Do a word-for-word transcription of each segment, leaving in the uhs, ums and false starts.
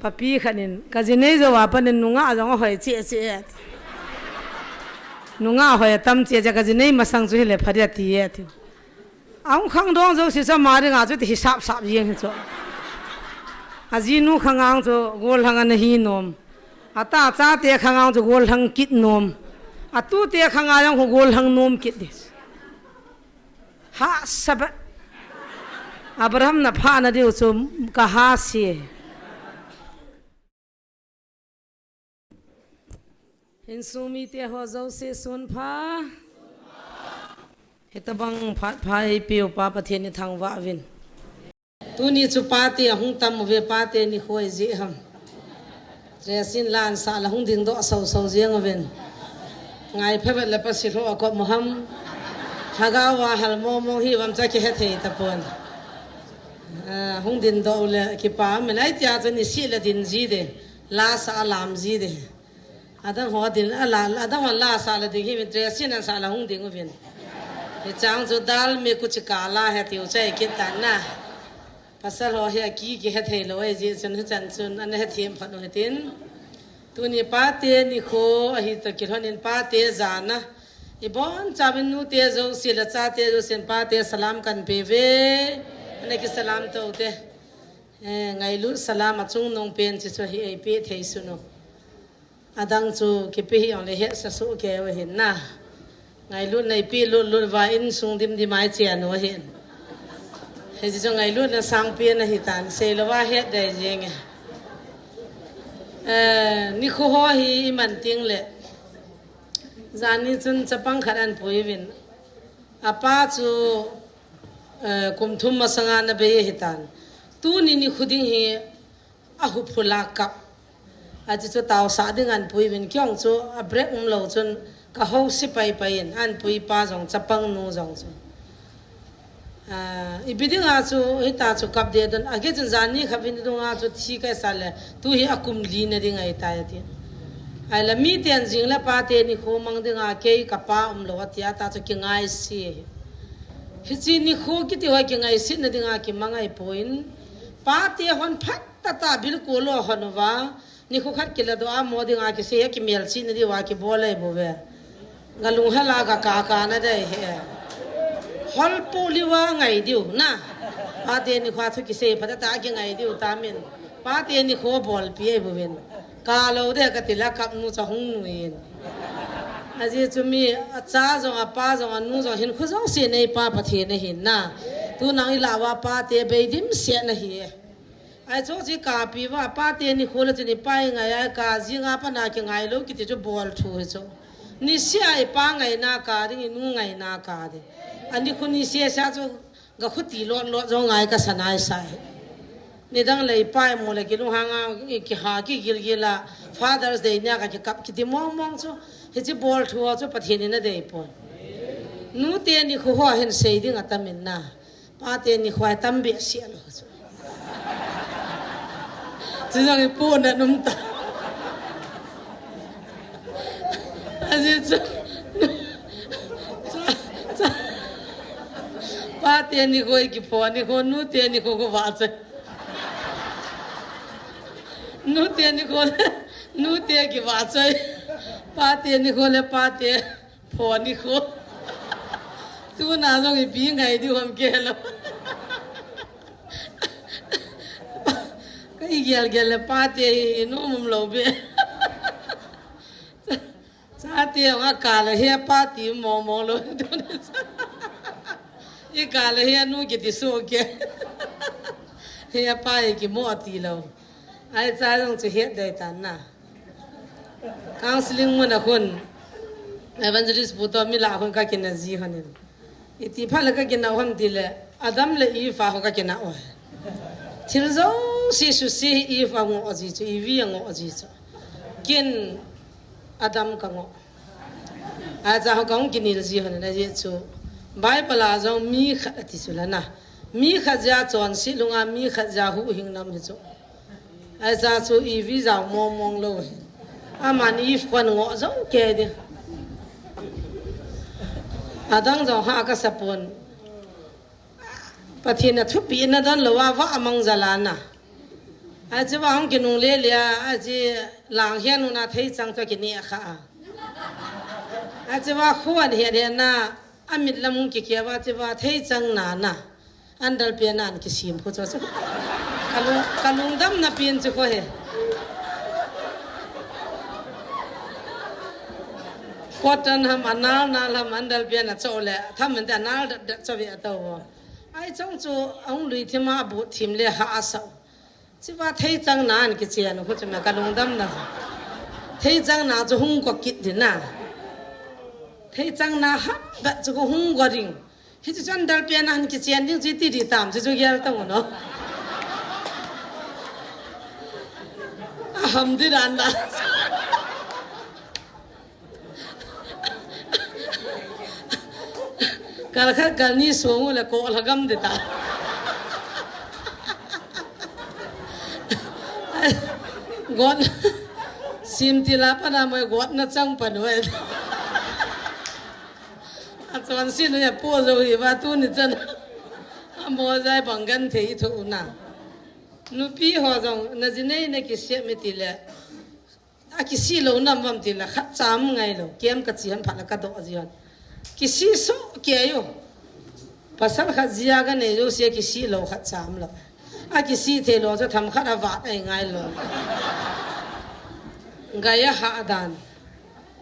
Papi khat in, ka jinei jou a pat in nungah jong ahoi cheh cheh e. Nungah ahoi atam cheh cheh, ka jinei masang chu hile pha ding ati e ati. Ahung khangdong jouse chu ama dinga chu ti hi sap sap jeng hi chu. Ajinu khang a chu gollhang ana hi nom. Atachate khang a chu gollhang kit nom. Atute khang a jong gollhang nom kit ding. Hahsa beh. Abraham na phah na diu chu ka hahsa e. Insung mite ho jouse sun pha. Hitabang phat pha eipeu Pa Pathen ithangvah uvin. Tuni chu pate ahung tam uve, pate nikho jeh ham. Dressing la an sah le hung dingdoh soso jeng uvin. Ngai phabep le pasilhoh a kop mo ham. Lhagao a hal mong mong hi vam cha kihethei tapon. Ah, hung dingdoh u le kipa um in, ahi tia chu nisih le ding ji ding. La sah a lam ji ding. Adang ho ding, ala, adang ho la sah le ding hi min dressing an sah le hung ding uvin. Hichang chu dal me kuch kala he tiu chai kit tan na. Pasal ho hi aki kihethei lou ahi jeh chun hichan chun ana hethem phat u hitin. Tuni pate nikho ahi toh kilhon in pate jana. Ibon chauvin nute jouse le chate jousen pate salam kan pe uve. Ana kisalam tou te. Eh, ngailut salam achungnung pen chi chu hi eipeh thei sun u. Adang chu kipe hih jongle hetsah soh kei u ahin na. Ngailutna eipeh lut lut uva insung dimdim a ichen u ahin. Hiche chu ngailutna sangpen ahitan, seilouva het dei jeng e. Eh, nikho ho hi iman teng le. Jani chun chapang khat anpui uvin. Apa chu, eh, kum thum masanga ana bei ahitan. Tuni nikho ding hi ahuphul a kap. Achu chu taosah ding anpui uvin, kei jong chu a break umlou chun ka house pai pai in, anpui pa jong chapang nu jong chu. Ah, ipi dinga chu hita chu kap deh don, age chun jani khat vin dunga chu thi kaisa le, tu hi akum li na ding ahitai ati. Ahile miten jing le pate nikho mang dinga kei kapa umlou ati a, ta chu kingaise. Hiche nikho kiti ho kingaisetna dinga kimang ahipoi. Pate hon phat tata bilkol lo hon uva, nikho khat kiladoh a mo dinga kisei a kimelchihna diuva kibol ahi bouve. Galunghel a gakaka na dei he. Holpo liuva ngai diu na. Pate nikho a thu kisei phat tata kingai diu tamin. Pate nikho bolpi ahi bouvin. Kalou de kati le kap nu chu ahung nui in. Ajeh chu mi acha jong, apa jong, anu jong, hinkho jouse neipa Pathen ahin na. Tunang ilah uva pate bei dimset na ahi. Ahi chu chi kapi uva, pate nikho le chun ipa ingai a, ka jinga pat a kingai lou kiti chu bol thu hi chu. Niseh a ipa ngaina ka ding, inu ngaina ka ding. Ani khu niseh sa chu ga khuti lot lot jong ngai kasa nai sai. Nidang le ipa imu le kilunghang a, kiha kigil gil a, Father's Day nia ka kikap kiti mong mong chu. Hiche bol thu ho chu Pathen in adei poi. Nute nikho ho hin sei ding atam in na. Pate nikho a tam behseh lou chu. Chu jong ipohna um ta. Ajeh chu. Cha, cha. Pate nikho kipho nikho, nute nikho kho vah choi. Nute nikho le, nute kivah choi. Pate nikho le pate. Pho nikho. Tuna jong ipi ngai diu ham kei lou. Ka igel gel le pate hi nom um lou be. Chate jong akal a hi pate mong mong lou. Ikal a hi anu kiti soh kei. Hi apa hi kimo ati lou. Ahi cha jong chu het dei tan na. Counseling mun a khun Evangelist pu toh mi lah khun ka kinah ji hon in. Iti phat le ka kinah hon ti le, Adam le Eve a ho ka kinah u ahi. Thil jouse suse hi Eve angoh ji chu, Eve angoh ji chu. Ken Adam ka ngoh. Ahi cha ho ka hung kinel ji hon in, ajeh chu Bible a jong mi khat ati chu la na. Mi khat jeh a chonset lung a, mi khat jeh a huhhing nam hi chu. Ahi cha chu Eve jao mong mong lou hi. Aman Eve kon ngoh jou kei ding. Adang jong ha kasa pon. Pathen a thupeh na don lou a vah mang jal a na. Achi va hung kinung le le a, achi lang hian una thei chang chu kini a kha a. Achi va khuan hian hian na, amit lam hung kikia va, achi va thei chang na na. Andal pia nan kisim khu chu chu. Ka lung, ka lungdam na pin chu ko he. Kotan ham anal nal ham andal pia na cho le. Tham men te anal dat dat cho ve a to. Ai chong chu ang lui thim a bu thim le ha a sau. Chiva thei chang nan kichian khu chu me ka lungdam na. Thei chang na chu hung ko kit din na. Thei chang na ham bat chu ko hung ko ring. Hi chu chan dal pia nan kichian ding chu ti di tam chu chu gel tong no. A ham di dan da. Kal khat kal ni sung le ko la gam de ta. Gon sim ti la pa na moi got na chang pa noi. A chon si no ya po zo hi va tu ni chan. A mo zai bang gan thei tho na. Nupi ho jong na jinei na kisiam mi ti le. A kisi lo nam vam ti la khat cham ngai lo. Kem ka chi han phat la ka do ji han. Kisi so ke yo. Pasal khat jia ka nei lo sia kisi lo khat cham lo. A kisi thei lo chu tham khat a vat ai ngai lo. Gai a ha dan.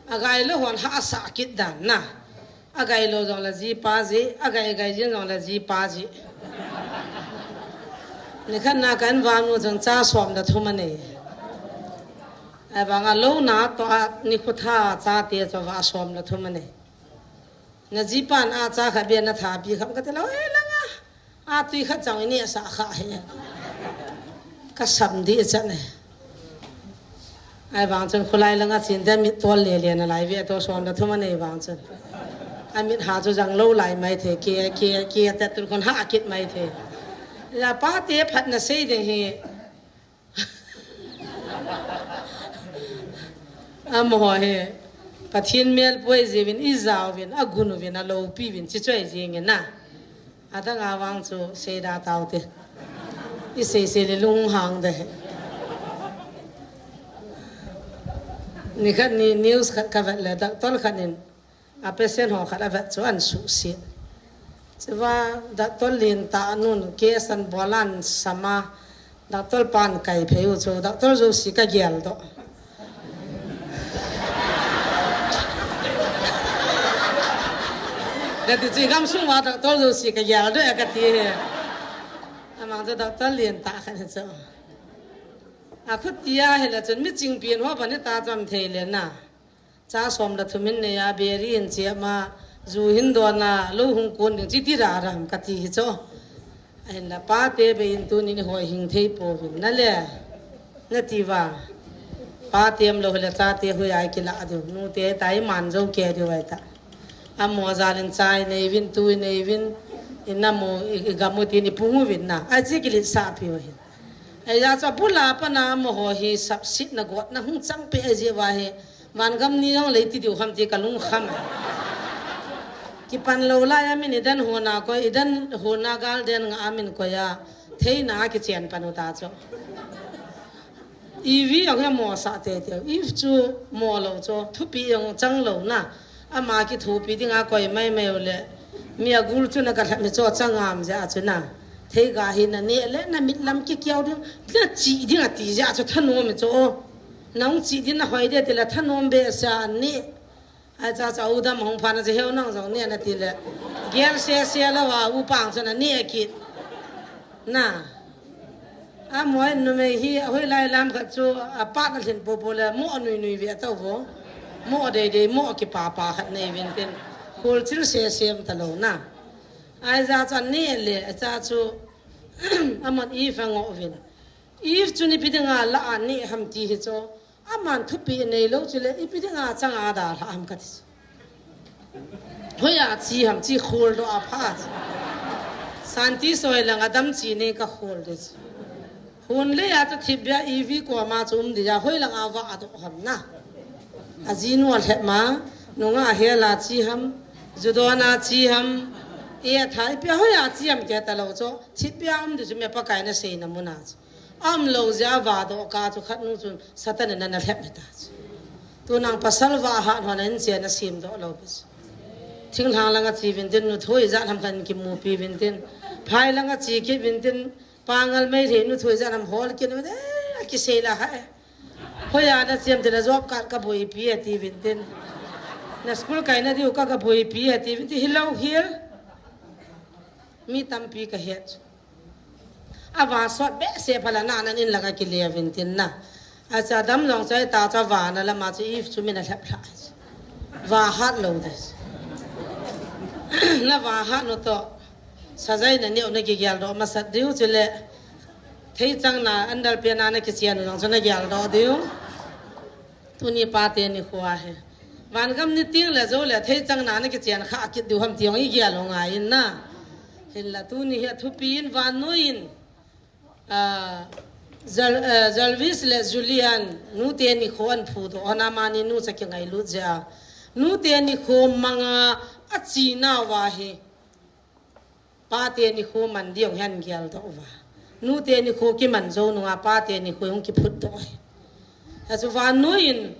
A gai lo hon ha a sa kit dan na. A gai lo jong la ji pa ji, a gai gai jin jong la ji pa ji. Ni khat na kan vang nu jong cha som da thum a nei. Ai vang a lo na to a ni khu tha cha te cho va som da thum a nei. Na ji pan a cha kha be na tha pi kham ka te lo e langa. A tui khat chang ini a sa kha he. Ka sam di chan e. Ai vang chun khulai langa chin te mit tol le le na lai ve to som da thum a nei vang chun. A mit ha chu jang lo lai mai the ke ke ke te tur khon ha kit mai the. Ya pa te phat na sei de he. Amaho he. Pathin mel puai jevin i jauvin a gunuvin a lopi vin chi choi jing na. Adang a vang chu sei da tau te. I sei sei le lung hang de. Ni khat ni news khat ka vet le doctor khat in a patient ho khat a vet chu an su si. Chiva doctor lin ta nun ke san bolan sama Doctor pan kai phei u chu, doctor jouse ka gel doh. Ka ti chu gam sung uva doctor jouse ka gel doh ka ti he. Amang chu doctor lien tah khat chu. A khuti a hila chun mi chingpin ho bani ta cham thei le na. Cha som le thum in nei a, beri in chiam a, ju hin don a, lo hung kun ding chi ti ra ram ka ti hi chu. Ahin la pa te be in tunin hoi hing thei pouvin na le. Na ti va. Pa te um lo le cha te hoi ai kila diu. Nu te tai man jo ke diu ai ta. Amo jal in chai nei vin tui nei vin. In na mu i, i gamu tin i pungu vin na. Ai chi kili sa pi hin. Ai ja cha bula pa na mo ho hi sap sit na got na hung chang pe ai je va hi. Van gam ni jong lei ti diu kham ti ka lung kham. Kipan lo lai a min i dan hona koi, i dan hona gal den nga a min koi a. Theina a kichen pan u ta chu. Eve jong he mo sa te te. Eve chu mo lo chu. Thupi jong chang lo na. Ama kithupi dinga koi mai mai u le. Mi a gul chu na ka lhat mi chu chang am ja chu na. Thei ga hi na ne le na mit lam ki kiau ding. Na chi ding a ti ja chu thanom mi chu. Nang chi din na hoi de ti la thanom be sa ni. Ai cha cha u dam hong pha na che heu nang jong ni na ti le. Gel se se la wa u pang chu na ni a ki. Na. A moi nu mei hi a hoi lai lam khat chu a pa na thin po po le mo nui nui ve ta vo. Mo dei dei mo ki pa pa khat nei vin tin. Khul chil se sem ta lo na. Ai cha cha ni le cha chu. Aman i fa ngo vin. Eve chu ni pi dinga la a ni ham ti hi chu. Aman thupi nei lo chu le ipi dinga chang a da hla ham ka ti chu. Hoi a chi ham chi khol do a pha chu. Santi soi lang a dam chi nei ka khol de chu. Hun le a chu thip bia Eve ko ma chu um di ja hoi lang a va a do ham na. A ji nu a hlep ma nunga a hel a chi ham. Ju don a chi ham. E a thai pia hoi a chi ham ke ta lo chu. Thip bia um di chu me pa kai na sei na mu na chu. Aum lou jeh a vadoh kah chu khat nu chun Satan in ana lhep hita chu. Tunung pasal vahat hon a in chen a simdoh lou pi chu. Thinglhang langa che uvin tin, nuthoi ijat ham khat in kimupi uvin tin. Phai langa che kit uvin tin, Pangal Meitei nuthoi ijat ham hol kit uvin, eh, akisei la ha e. Hoiya na chem? Tile job card ka boipi e ati uvin tin. Na school kaina diu ka, ka boipi e ati uvin tin, hilou hel. Mi tampi ka het. Ava sot behseh phala na nan in langa kile uvin tin na. Acha dam jong chai ta cha va na lama chu Eve chu min a lhep lha. Vahat lou ding. Na vahat nu toh. Sajaina neo na kigeldoh masat diu chule. Theichang na andal pe na na kichen jong chu na geldoh diu. Tuni pate nikho ahi. Vangam ni ting le jou le theichang na na kichen kha kit diu ham ti jong igel u ngai in na. Hinla tuni hi athupi in vannoi in. Ah, Jal-, ah, Jarvis le Julian, nute nikho an phudoh, hon amani nucha kingailut jeh a. Nute nikho manga achinau ahi. Pate nikho man diu hin geldoh uva. Nute nikho kiman jou nunga pate nikho hung kiphutdoh ahi. Achu vannoi in,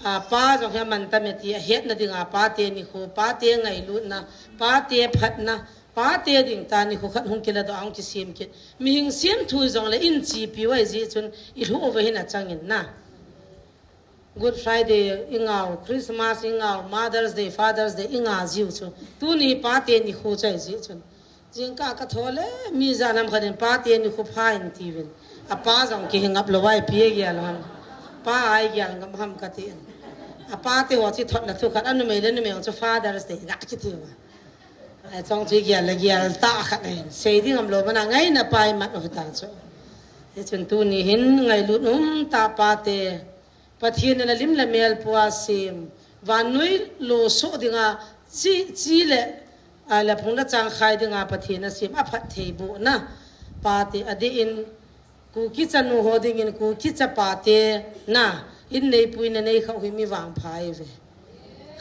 a, pa jong hi aman tam e ti ahetna dinga pate nikho, pate ngailutna, pate phatna, pate ding tah nikho khat hung kiladoh a hung kisem kit. Mihing semthu jongle in chepi uva ahi jeh chun ilhuh uva hin achang in na. Good Friday ingau, Christmas ingau, Mother's Day, Father's Day inga jiu chu. Tuni pate nikho chu ahi jeh chun. Jingkah ka thole, mi ijat ham khat in pate nikho pha in ati uvin. Apa jong kihe ngap lou a ipi agel u ham. Pa a igel ngam ham kati in. Apa te ho chu thotna thu khat, anumei le numei ho chu Father's Day ga kiti uva. Ai chong chu igel le gel tah khat ahin. Sei ding ngam lou mana ngaina pa imat u hita chu. Hichun tuni hin ngailut umtah pate. Pathen in alim le mel pua sem. Vannoi lo soh dinga chi, chi le, a, le phung le chang khai dinga Pathen asem. Aphattheibohna. Pate adeh in Kuki chanu ho dingin Kuki chapa te na. In neipu in anei khah u hi mi vangpha ahi ve.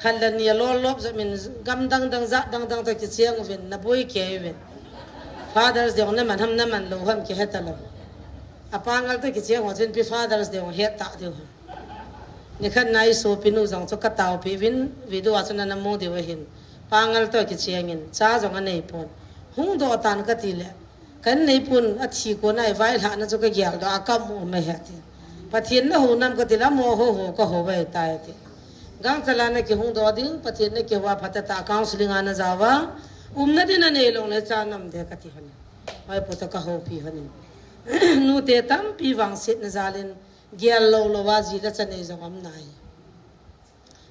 Khat le ni alolop jep in gam dang dang jat dang dang toh kicheng uvin naboi kei uvin. Father's Day jong naman ham naman lou ham kihe talou. Apa ngal toh kicheng ho chun ipi Father's Day jong het tah diu ham. Nikhat na isopinu jong chu kataopi uvin, video a chun ana mu diu ahin. Pa ngal toh kicheng in, cha jong anei pon. Hung doh tan kati le. Kan neipun athi kona ivailhahna chu kageldoh a, akap mo me he ati. Pathen nahou nam kati le, amaho hou kaho vai tai ati. Gangchal a nakihung doh ding, Pathen nakihou a phatah tah counseling a najao va. Umna din anei lou le cha nam de kati hon. Vai pu toh kahoupi hon in. Nute tampi vangsetna jal in gel lou lou a ji le cha nei jong um nai.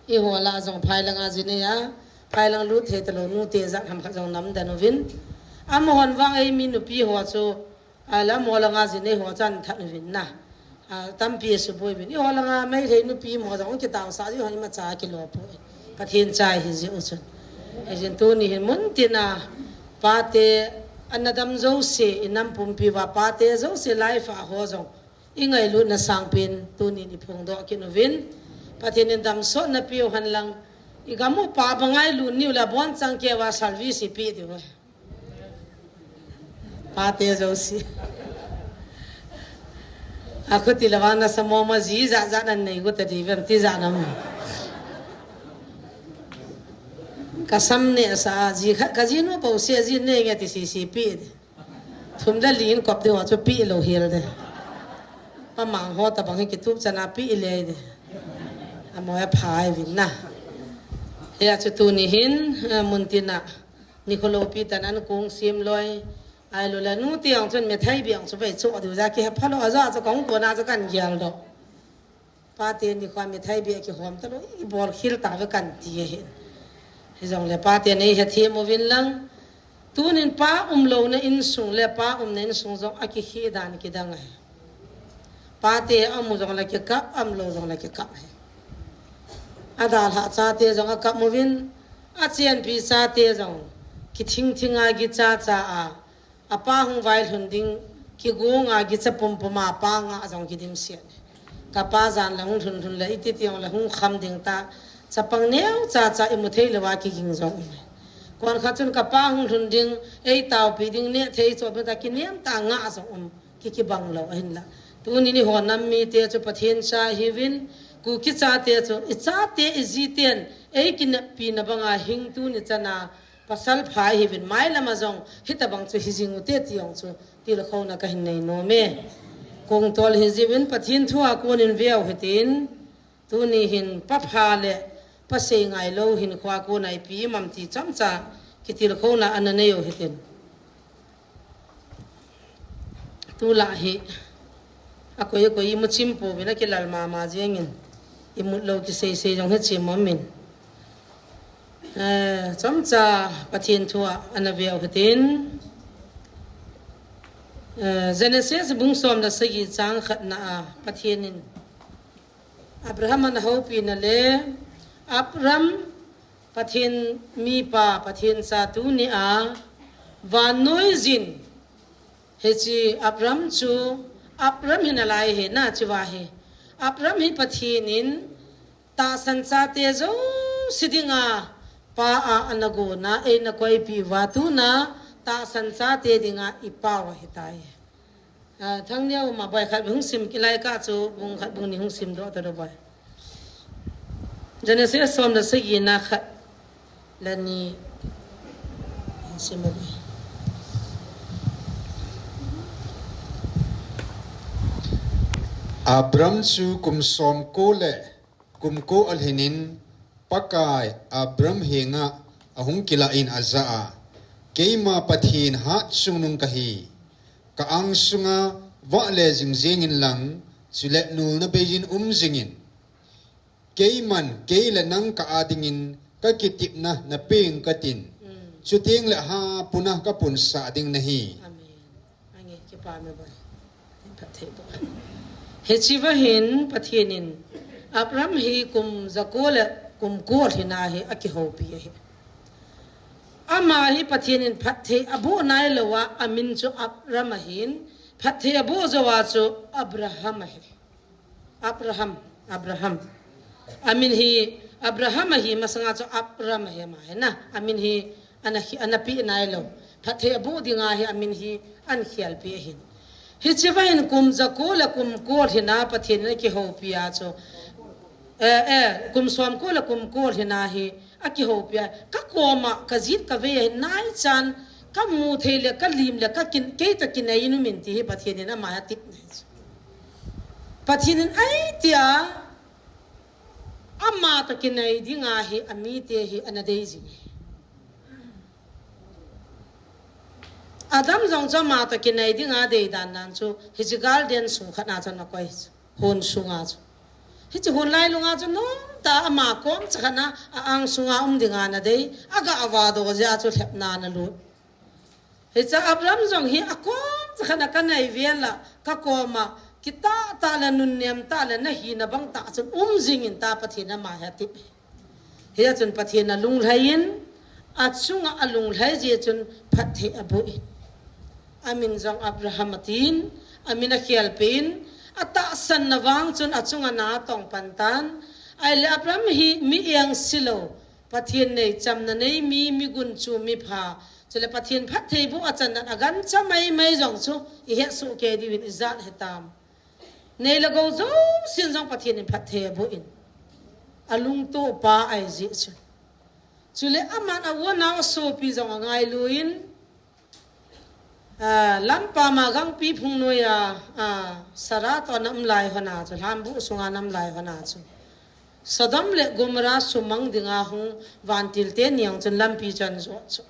Eiho lah jong phai langa ji nei a, phai lang lut thei talou nute jat ham khat jong nam den uvin. Amahon vang eimi nupi ho chu, a, la mo langa ji nei ho chan that uvin na. A, tampi asuboi uvin. Eiho langa Meitei nupi mo jong kitaosah ji hon imacha kilo poi. Pathen cha ihi ji u chun. Hijeh in tuni hin mun tina pate ana dam jouse, inam pumpi uva pate jouse live a ho jong. Ingailutna sangpen, tunin iphongdoh kit uvin. Pathen in damsotna peh u hen lang. Igam upa banga ilut niu le abonchan keiva service ipi diu. Pate jouse. Akhuti le vang nasa mama ji jat jat nan nei got a di vem ti jat nam. Kasam neh sa ji kha, kajinu bou se ji nei nge ti sisi pi di. Thum le li in kop ding ho chu peh lou hel de. Pa mang ho tabang hi kitup chana peh le de. Amoi apha uvin na. Hia chu tuni hin, eh, mun tina. Nikho loupi tan an kong sim loi. Ahilou le nu ti ang chun mithai bih ang chu vei chu diu ja kihepha lou a ja chu kahung kona chu kan geldoh. Pate nikho a mithai bih kihom talou, ibol khel tauve kan ti ahi. Hijongle pate nei hethem uvin lang. Tunin pa umlouna insung le pa umna insung jong akikheh dan kidang ahi. Pate aum u jongle kikap, aumlou jongle kikap ahi. Adalhah chate jong akap uvin, achenpi chate jong kithing thing a gicha cha a, apa hung vailhun ding, kigonga gicha pumpum a apa ngah jong kidimset. Kapa jan le hung lhun lhun le iti ti jongle hung kham ding tah, chapang neocha cha imu thei lou a kiging jong um. Konkhat chun kapa hung lhun ding, eitaopi ding, neh thei chop ding tah kinem tah ngah jong um. kikibang lou ahinla. Tuni ni ho nam mite chu Pathen cha hiuvin, Kuki chate chu, i chate i jiten, ei kineppi na banga hing tuni chana, pasal pha hiuvin, mailama jong, hitabang chu hijing ute ti jong chu, tilkhouna kahin nei nom e. Kong tol hijiuvin, Pathen thua konin veu hitin, tuni hin, pa pha le, pa sei ngai lou hin khua kona ipi mam ti chomcha, kitilkhouna ana nei u hitin. Tulai hi, akoi akoi imu chim pouvin akilal mama jengin, imut lou kisei sei jong hi chim umin. Eh, chomcha Pathen thua ana veu hitin. Eh, Genesis bung som le sagi chang khatna a, Pathen in Abraham ana houpina le, Abram Pathen mipa, Pathen cha tuni a, vannoi jin, hiche Abram chu, Abram hi nalai hi na, chuva hi. Abram hi Pathen in, tahsan chate jouse dinga, pa a ana gona, eina koipi uva tuna, tahsan chate dinga, i pau ahitai. Ah, thang neo ma boi khat hung sim kilai ka chu, bung khat bung ni hung sim doh ta doh boi. Genesis som le sagi na khat le ni hung sim boi. Abram chu kum som ko le kum ko alhinin Pakai Abram henga ahung kilah in ajah a, Keima Pathen hatchungnung kahi. Ka angsunga vah le jing jengin lang, chule nulna beiyin um jingin. Keiman, kei le nang ka adingin, ka kitepna na peng katin. Mm. Chuteng le ha puna ka punsah ding nahi. Amen. Ange, kipa me boi. Pathen phatthei boh. Hiche va hin Pathen in Abram hi kum jako le kum ko lhina hi akihoupi ahi. Ama hi Pathen in phatthei aboh nailouva, amin chu Abram ahin, phatthei aboh jouva chu Abraham ahi. Abraham, Abraham. Amin hi Abraham ahi, masanga chu Abram ahi ama hi na. Amin hi ana khi-, ana peh nailou. Phatthei aboh dinga hi amin hi ana khelpi ahin. Hiche va hin kum jako le kum ko lhina Pathen in akihoupi a chu. Eh, eh, kum som ko le kum ko lhina hi akihoupi a. Ka koma, ka jit ka vei ahin naichan, ka mu thei le, ka lim le, ka kin, kei toh kinei in um in ti hi Pathen in ama hi atep nahi chu. Pathen in ahi tia, ama toh kinei dinga hi, amite hi, ana dei jing e. Adam jong chu ama toh kinei dinga dei dan dan chu, hiche garden sung khat na chu ana koi chu, hon sunga chu. Hiche hon lailunga chu, nomtah a ama kom cha khat na, a angsunga um dinga ana dei, aga va doh jeh a chu lhepna ana lut. Hiche Abraham jong hi akom cha khat na ka nai vel a, ka koma, kitah tah le nunnem tah le nahina bang tah chun um jingin tia Pathen in ama hi atep. Hia chun Pathen alunglhai in, achunga alunglhai jeh chun phatthei aboh in. Amin jong Abraham atin, amin akhelpeh in, atahsan na vang chun achunga na atong pan tan. Ahile Abraham hi mi engse lou, Pathen nei, chamna nei mi, mi gunchu, mi pha. Chule Pathen phatthei boh achan dan agancha maimai jong chu ihet soh kei diuvin ijat hitam. Nei le gou jousen jong Pathen in phatthei aboh in. Alungtoh pa ahi jeh chun. Chule aman a u anao asopi jong angailu in, Ah, lampam a gangpi phung noiya, ah, Sarah toh ana um lai hon a chu, lhambuh sunga ana um lai hon a chu, Sodom le Gomorrah sumang dinga hung vantil teni jong chun lampi chu ana jot chu.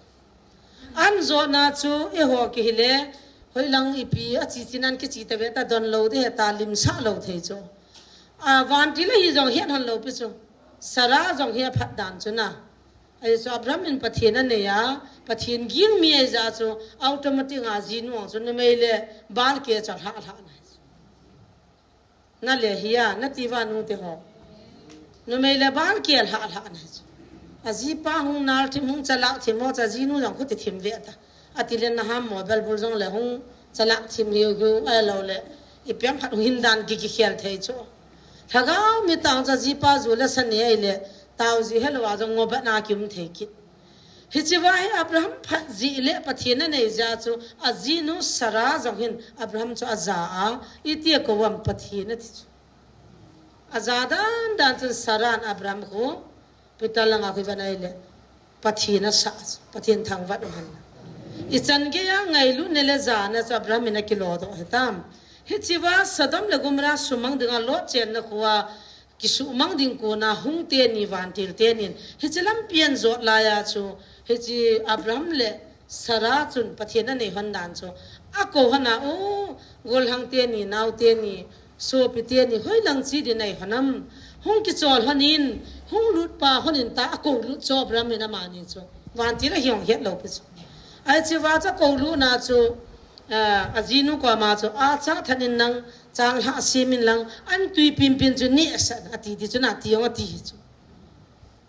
Ana jotna chu eiho kihile, hoilang ipi achi chin ana kichi ta ve ta, don lou ding ahi ta, limsah lou thei chu. Ah, vantil ahi jong het hon lou pi chu. Sarah jong hi aphat dan chu na. Ahi chu Abraham in Pathen anei a, Pathen ging mi ahi jeh chu automatic a jinu ang chu numei le Baal ke chu alhah lhah na hi chu. Na le hi a, nati uva nute ho. Numei le Baal ke alhah lhah na hi chu. Ajipa hung nal thim, hung chalak thim ho chu ajinu jong khuti thim ve ta. Ati le na ham mo bel bul jong le hung chalak thim hiu hiu, ahilou le ipi ham khat hung hin dan ki kikhel thei chu. Lhagao mi tah chu ajipa ju le sa ne ahile, tao ji helou a jong ngobat na kium thei kit. Hichea hi Abraham phat jeh le Pathen anei jeh chu, ajinu Sarah jong hin Abraham chu aja a, iti akou am Pathen ati chu. Aja dan dan chun Sarah in Abraham khu, Peter langa khu ivet a ahile, Pathen asah chu, Pathen thangvah u hen. Ichan geiya ngailutna le jana chu Abraham in akilodoh hitam. Hichea Sodom le Gomorrah sumang dinga Lot chenna khoa, kisumang ding kona hung teni vantil tenin, hiche lampi ahin jot laiya chu, hiche Abraham le Sarah chun Pathen anei hon dan chu, akou hon a, o, golhang teni, nao teni, sopi teni, hoilang che ding nei hon am, hung kichol hon in, hung lut pa hon in tia akou lut chu Abraham in amani chu, vantil ahi jong het lou pi chu. Hichea chu akou lutna chu, ah, ajinu koma chu, acha that in lang, changlhah sem in lang, an tui pimpin chu nehsah in ati di chu, nati jong ati hi chu.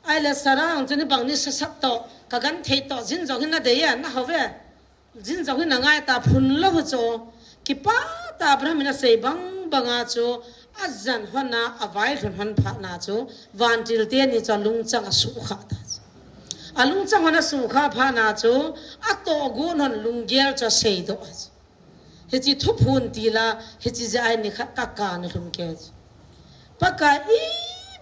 Ahile Sarah jong chu, nibang nisa sat toh, kagenthei toh, jin jong hin nadei e, nahou ve. Jin jong hin nangai ta, phun lou hi chu. Kipah tah Abraham in asei bang banga chu, ajan hon a, availhun hon phat na chu, vantil teni chu alungchang asukha ta chu. Alungchang hon asukha phat na chu, atohgon hon lunggel chu aseidoh a chu. Hiche thuphon til a, hiche jeh a hi nikhat kakap na lunggel chu. Pakai,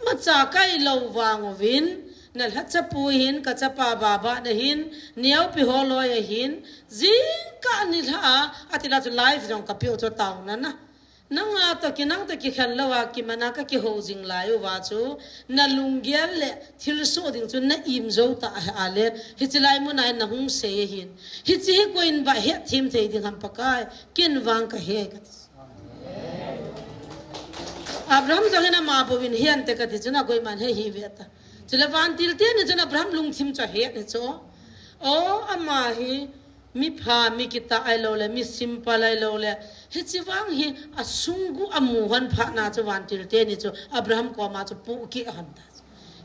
imacha kahi lou vang uvin, nalhacha pu hin, kachapa baba nahin, neopi holoi ahin, jingkah nilhah a, ati la chu life jong kapeh u chu taona na. Nanga toh ki, nang toh kikhen louva, kimana kakihou jing lai uva chu, nalunggel le thilsoh ding chu na-im jou ta ahile, hiche lai muna hin nahung sei ahin. Hiche hi koiin ba hetthem thei ding ham Pakai, ken vang kahe kati. Abraham jong hin ama bouvin hinte kati chun, akoiman he hi ve ta. Chule vantil teni chun Abraham lungthim chu ahet hi chu. O, ama hi mipha, mi kitah ahilou le, mi simple ahilou le, hiche vang hi asungguh amu hon phat na chu vantil teni chu Abraham koma chu pohkeh hon ta.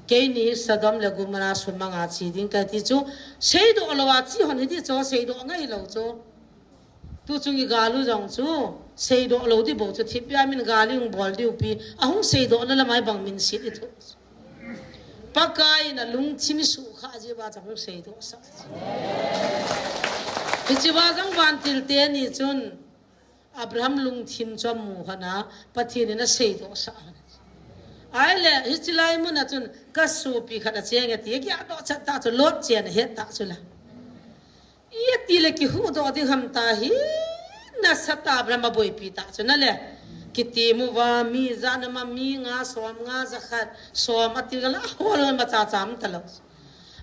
Keini hi Sodom le Gomorrah sumanga che ding kati chu, seidoh louva che hon hiti chu, seidoh ngai lou chu. Tuchung igal u jong chu, seidoh lou di bou chu, thipbeh a min gal ihung bol diu pi, ahung seidoh na lama ibang minset ithoh. Pakai in alungthim isukha jeh uva chu ahung seidoh sah. Hichea jong vantil teni chun, Abraham lungthim chu amu hon a, Pathen in aseidoh sah hon. Ahile, hiche lai muna chun, kasopi khat acheng e ti, akidoh chat ta chu, Lot chen ahet ta chu la. Iti le kihuhdoh ding ham tia hi, nasatah Abraham aboipi ta chu na le. Kitem uva, mi jat na ma, mi nga, som nga, jakhat, som ati la, ahol ma cha cha um talou.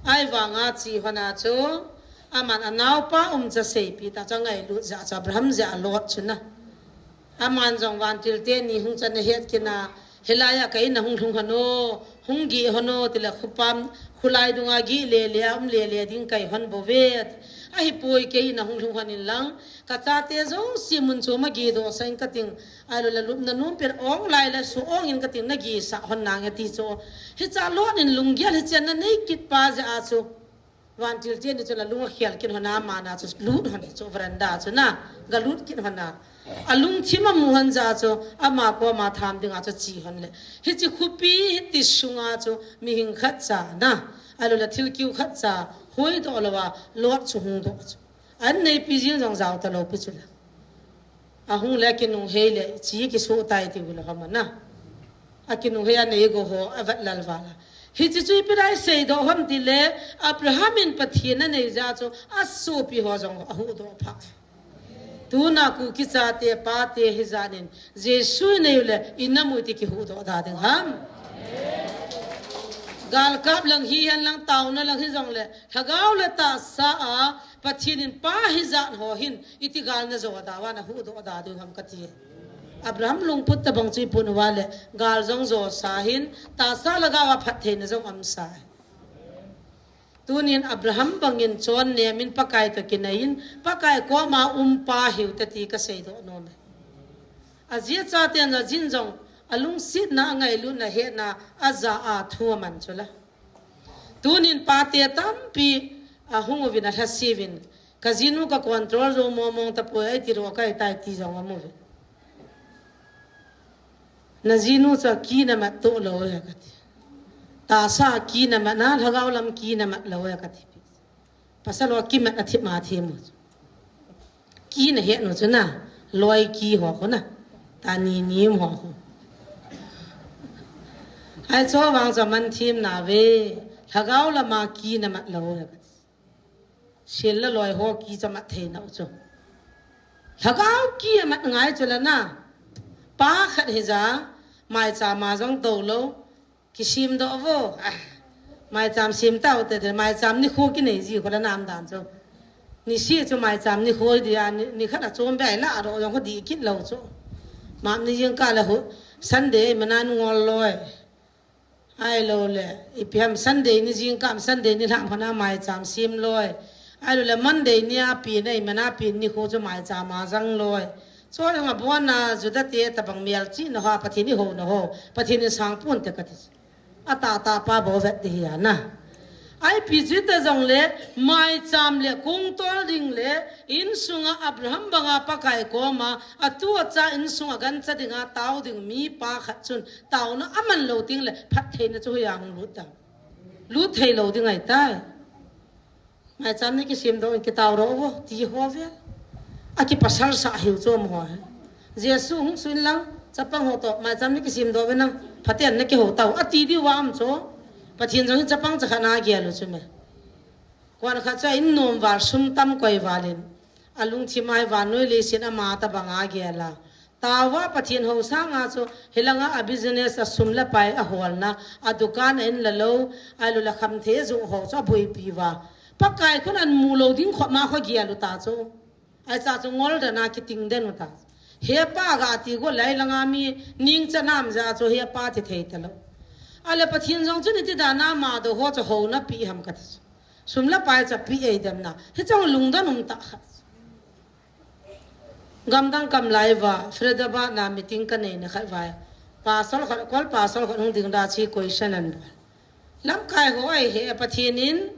Ahivanga che hon a chu, aman anaopa umcha seipi ta chu, angailut jeh a chu, Abraham jeh a Lot chu na. Aman jong vantil teni hung chan ahet kit na, hilai a ka in a hung lhung hon o, hung geh hon o, tile khopam, kholai dunga geh lele a um lele ding kahi hon bou ve. Ahipoi, ka in a hung lhung hon in lang, kachate jouse mun chom a geh doh sah in kating, ahilou le lupna nom pen ong lai le su ong in kating, nageh sah hon nange ti chu. Hiche a Lot in lunggel hiche a anei kit pa jeh a chu. Vantil teni chun alung akhel kit hon a, ama na chu lut hon chu, veranda chu na, galut kit hon a. Alungthim amu hon jeh a chu, ama koma tham dinga chu che hon le. Hiche khopi hiti sunga chu, mihing khatcha na, ahilou le thil kiu khatcha, huhdoh louva, Lot chu hung doh chu. An neipi jeng jong jao talou pi chu le. Ahung le akinunghei le, che kisoh tai ti u le hom na. Akinunghei a neigo ho, avet lal val a. Hiche chu ipi dia iseidoh ham tile, Abraham in Pathen anei jeh a chu, asopi ho jong ahuhdoh pha. Tuna Kuki chate, pate hijat in, Jesu inei u le, ina mu ti kihuhdoh da ding ham. Galkap lang hihen lang, taona lang hijong le, lhagao le tahsa a, Pathen in pa hijat ho hin, iti gal najo da uva, nahuhdoh da diu ham kati. Abraham lungput tabang chu ipun uva le, gal jong josa hin, tahsa lhagao a phattheina jong umsa. Tunin Abraham bangin chonnem in Pakai toh kinai in, Pakai koma um pa hiu te ti kaseidoh nom e. Ajeh chu aten ajin jong, alungsetna, angailutna, ahetna, aja a thu aman chu la. Tunin pate tampi ahung uvin alhase uvin, kajinu ka control jou mong mong tapoi, ahi ti ro kai tai ti jong amu uvin. Najinu chu ki namat toh lou e kati. Tahsa ki namat na, lhagao lam ki namat lou e kati. Pasal ho kimat a thim a thim u. Ki na he nu chu na. Loi ki ho khu na. Ta ni ni ho khu. Ai chu vang chu man thim na ve. Lhagao lama ki na mat lo. Sil le loi ho ki chu mat thei na u chu. Lhagao ki a mat ngai chu la na. Pa khat hi ja. Maicham a jong do lo. Kisim doh vo. Ah, maicham sim tau te te, maicham nikho kinei ji kho la nam dan chu. Ni si chu maicham nikho dia, ni, ni khat a chom be la ro jong kho di kit lo chu. Map ni jingkah la hu, Sunday mana ngol loi. Ai lo le, ipi ham Sunday ni jingkah, Sunday ni lam khona maicham sim loi. Ai lo le Monday ni a pi nei mana pi nikho chu maicham a jang loi. Chu jong a bon a Juda te tabang mial chi na ho, Pathen i ho na ho, Pathen in sang pun te ka ti. A ta ta pa bo vet ti hi a na. Ai pi chu ta jong le, maicham le kung tol ding le, insunga Abraham banga Pakai koma, a tu a cha insunga gancha dinga tau ding mi pa khat chun, tauna a man lo ting le, phat theina chu hi a hung lut ta. Lut thei lo ding ai tai. Maicham ni kisim doh in kitau ro vo, ti ho ve. A kipasal sa hiu chu mo ho he. Jesu hung suin lang, chapang ho to, maicham ni kisim doh ve nang, phaten na kiho tau. A ti di wa am chu, Pathen jong hi chapang cha khat na gel u chu me. Kuan khat chu in nom val sum tam koi valin. A lungthim ai vannoi leiset ama tabang a gel a. Tauva Pathen ho sanga chu hilanga a business a sum le pai a holna, a dukan a in la lo, a lu la kham the ju ho chu a boipi va. Pakai khun an mu lo ding khop ma kho gel u ta chu. Ai cha chu ngol dan a kiting den u ta. He pa ga ti go lai langa mi ning cha nam ja chu he pa ti thei ta lo. A le Pathen jong chu ni ti dan a ma do ho chu ho na pi ham ka ta chu. Sum le pai cha pi ei dem na. Hi chang lungdon um ta khat. Gamdang kam lai va, Faridabad na meeting ka nei na khat vai. Pastor khat, kol pastor khat hung ding da chi question an bol. Lamkai ho ai he Pathen in,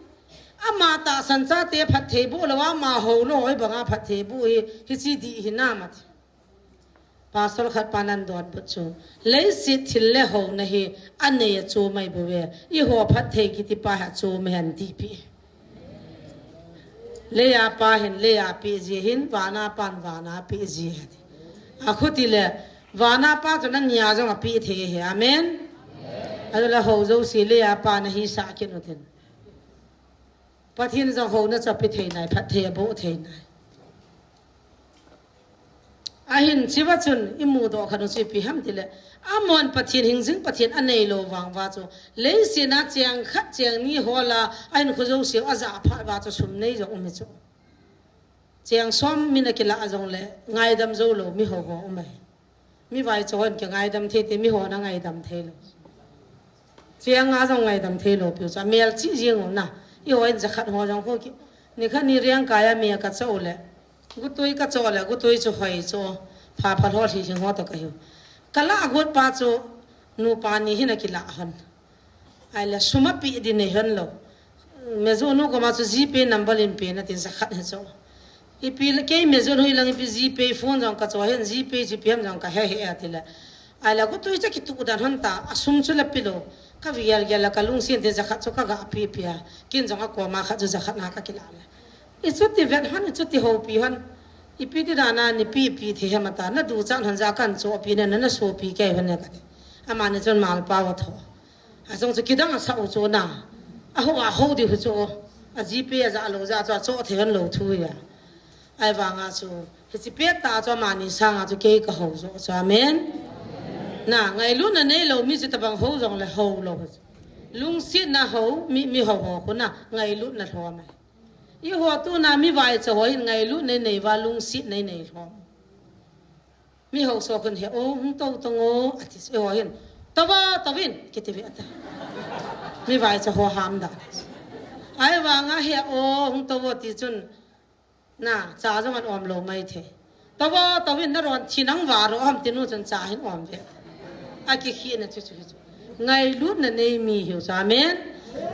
ama tahsan chate phatthei boh lou, ama ho lou hoi banga phatthei boh hi, hichi dih hi na ma ti. Pastor khat pan an donbut chu, leiset thil le houna hi anei a chom ahi bou ve, i ho phatthei kiti pa hi a chom ahi an ti pi. Lei a pa hin lei a pe ji ahin, van a pan van a pe ji ahi ti. A khuti le, van a pa chu na nia jong a pe thei ahi. Amen. Ajo la ho jouse lei a pa na hisah kit u tin. Pathen jong houna chu a pe thei nai, phatthei a boh thei nai. Ahin chiva chun i mudoh khat u chu ipi ham ti le, amon Pathen hingjing Pathen a nei lou vang va chu, leiset a cheng khat cheng ni hol a, ahin khu jouse u a ja phat va chu sum nei jong um hi chu. Cheng som min a kilah jong le, ngaidam jou lou mi ho ho um ahi. Mi vaicha hon kingaidam thei te, mi ho na ngaidam thei lou. Cheng a jong ngaidam thei lou piu chu, a mel chi jing u na. I ho in jakhat ho jong ho ki. Ni khat ni riang kai a mi a ka cho le. Gutui ka cho le, gutui chu hoi chu. Pha pha ho hi hing ho to ka hiu. Ka la gut pa chu, nupa ni hin a kilah hon. Ai le sum a pe di nei hon lou. Meju nu koma chu GPay number in pe na tin jakhat he cho. Ipi le kei meju nu ilang ipi GPay phone jong ka cho hen GPay chi piam jong ka he he a ti le. Ai le gutui cha kitu dan hon ta, a sum chu la pe lou. Ka vial gel la ka lungsin te jakhat chu ka ga pe pe a. Kin jong a koma khat chu jakhat na ka kilah le. I chuti vet hon, i chuti hopi hon. Ipi ti dan a ni pe pe thei hem a ta, na duchan hon ja kan cho pe ne, na, na so pe kei hon ne ka ti. Amani chun mal pa va tho. A jong chu kidang a sa u chu na. A ho a ho di hu chu. A GPay a ja lou ja chu a cho thei hon lou thu ya. Ai vang a chu. Hichi pet ta chu amani sang a chu kei ka ho jo chu. Amen. Na, ngailutna nei lou mi chu tabang ho jong le ho lou. Lungsetna ho, mi, mi ho ho khu na, ngailutna lhom ahi. I ho tu na mi vaicha ho in ngailutna nei va lungsetna nei lhom. Mi ho so khun he o, hung to to ngo, a ti, i ho hin, "To vo, to vin," kiti ve ta. Mi vaicha ho ham da. Ai vang a he o, hung to vo ti chun, na, cha jong an om lou mai thei. "To vo, to vin, na ron thi nang va ro ham," ti nu chun cha hin om ve. A kikhi na chu chu hi chu. Ngailutna nei mi hiu cha men.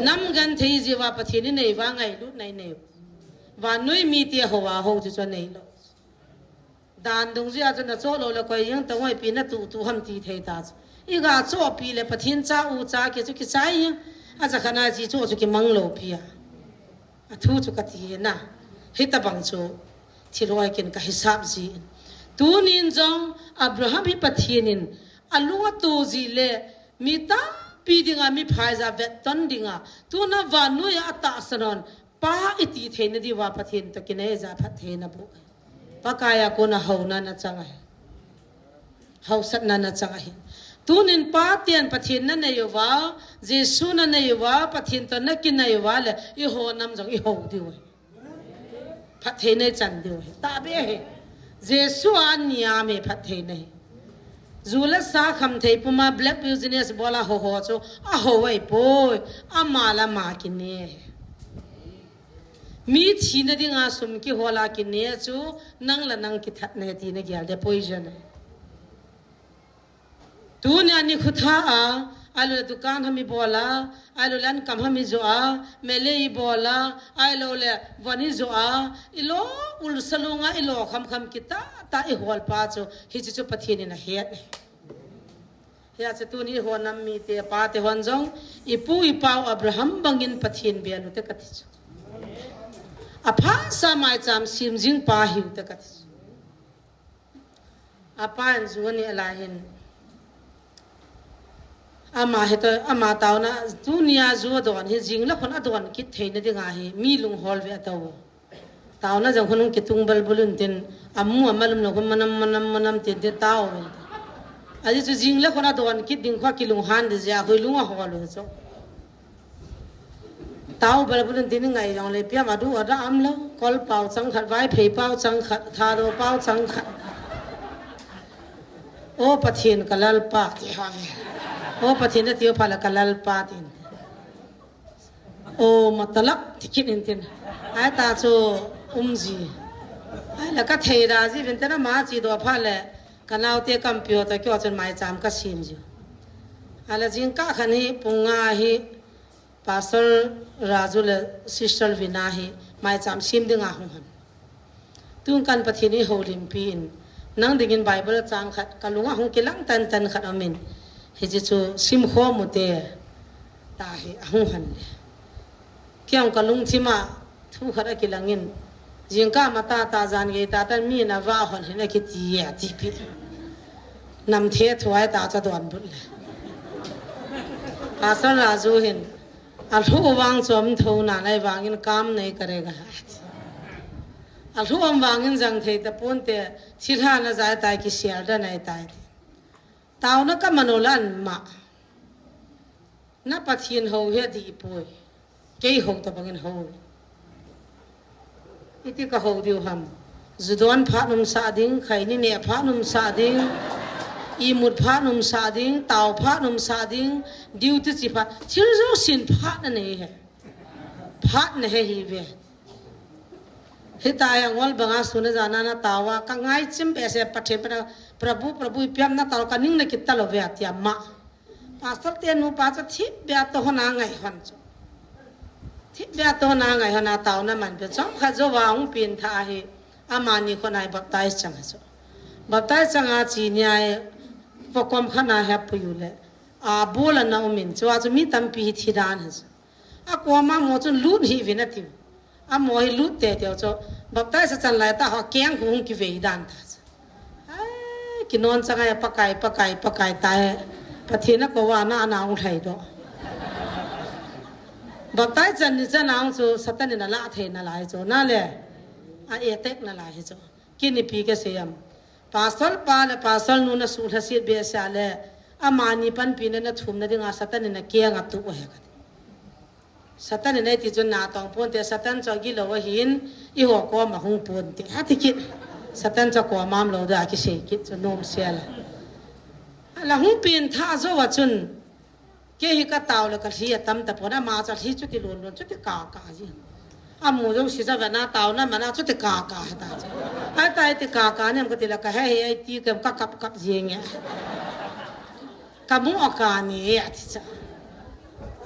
Nam genthei ji va Pathen i nei va ngailutna i nei. Vannoi mi te ho a ho chu chu nei lou. Dan dungjui a chu na cho lou le koi jeng ta ngoi pi na tu tu ham ti thei ta chu. I ga cho pi le Pathen cha u cha ki chu kichai jeng. A cha khana chi cho chu kimang lou pi a. Athu chu kati na. Hitabang chu thilhoi kin ka hisap ji. Tunin jong Abraham hi Pathen in alung atu ji le mi tampi dinga mi phaiya vetton dinga tuna vannoi a atahsan hon pa iti theina diuva Pathen to kinei ja phattheina bu. Pakaiya kona houna na chang ahi. Hausatna na chang ahi. Tunin paten Pathen na nei uva, Jesu na nei uva, Pathen to na kinei uva le, i honam jong i hou diu ahi. Phattheina i chan diu ahi. Tahbeh ahi. Jesu a niam e phattheina hi. Ju le sa khamthei puma black business bola ho ho chu, ahou ahipoi, ama le ama kine ahi. Mi thina dinga sum kihola kine chu, nang le nang kithatna ahi tina gel de poison ahi. Tunia nikho tha a, ahilou le dukan ham i bola, ahilou le ankam ham i jo a, melei i bola, ahilou le von i jo a, i lo ulsa lunga, i lo khamkham kitah tah i holpa chu, hiche chu Pathen in ahet ahi. Hia chu tuni honam mite, pate hon jong, i pu i pau Abraham bangin Pathen bel u te kati chu. Apha sa maicham sem jing pa hiu te kati chu. Apa in ju ani alai hin. Ama hito, ama tauna, tunia ju adon hi, jing le khon adon kit theina dinga hi, mi lunghol ve atau. Tauna jong khon hung kitung balbul un tin, amu amalum lo khon manam, manam, manam tin tin tau. Aji chu jing le khon adon kit ding kho kilunghan di jia, hui lung ahol u chu. Tau balbul un tin ngai jong le piam adu ada am lo, kol pau chang khat, Vaiphei pau chang khat, Thado pau chang khat. O Pathen ka Lalpa, ti ho ve. O Pathen na ti o pha le ka Lalpa tin. O matalap ti kit in tin. Ai ta chu um ji. Ai la ka thei da ji vin te na ma chi do pha le ka naote kam pio ta kyo chun maicham ka sem ji. Ala jingkah khan hi pung nga hi Pastor Raju le Sister Vina hi maicham sem dinga hung hon. Tun kan Pathen in houlimpi in, nang dingin Bible chang khat, ka lunga hung kilang tantan khat aum in, hiche chu simkhom u te, ta hi ahung hon le. Kei jong ka lungthim a thu khat akilang in, jingkah matah tah jan gei tah tah mi in avah hon hin akiti e, ati pi. Nam the thuai ta cha donbut le. Pastor Raju hin, alhu vang chom tho na nai vangin kam nei ka re ga. Alhu um vangin jang thei ta pon te, thilha na jai tai kisial da nai tai. Tauna ka mano lan ma. Na Pathen hou hi adih poi. Kei hou tabangin hou. Iti ka hou diu ham. Ju don phat um sah ding, khaini neh phat um sah ding, imut phat um sah ding, tao phat um sah ding, duty chi phat, thil jousen phat na nei hi. Phat na hi hi ve. Hitia ngol banga sun a jana na tao a, ka ngaichim behseh Pathen, Prabhu, Prabhu, ipi ham na tao ka ning na kit talou ve atia ma. Pastor te nupa chu thipbeh a tohna ngai hon chu. Thipbeh a tohna ngai hon a taona man pe chomkhat jouva hung pengtha ahi. Amani khonai baptize chang a chu. Baptize chang a chi nia e, vakom khat na he puiyu le. A bol a na um in chu a chu mi tampi hi thi dan hi chu. A koma mo chun lut hih vin ati. Amaho hi lut tete u chu, baptize a chan lai tah ho keng hung kivei dan ta chu. Ai, kinon chang a Pakai, Pakai, Pakai ta he. Pathen a kou a na, ana hung lhai doh. Baptize chan ni chan a hung chu Satan in ala thei nalai chu. Na le, a attack nalai hi chu. Kinipi kasei am. Pastor pa le pastor nu na suhlhaset behseh le, amani panpina na thumna dinga Satan in a keng a tuh u ahi kati. Satan in eiti chun na tong ponte, Satan chu agilou ahin, eiho koma hung ponte. Ati kit. Satan chu koma umlou dia kisei kit chu nom sel a. Ala hung pengtha jou a chun, kei hi ka tao le ka lhi atam tapon, ama chu lhi chuti lon lon, chuti kaka ji. Amu jouse chu vena taona mana chuti kaka hi ta chu. Ai ta iti kaka nem kati le ka he he ai ti kem ka kap kap ji nge. Ka mu a ka ni, ati cha.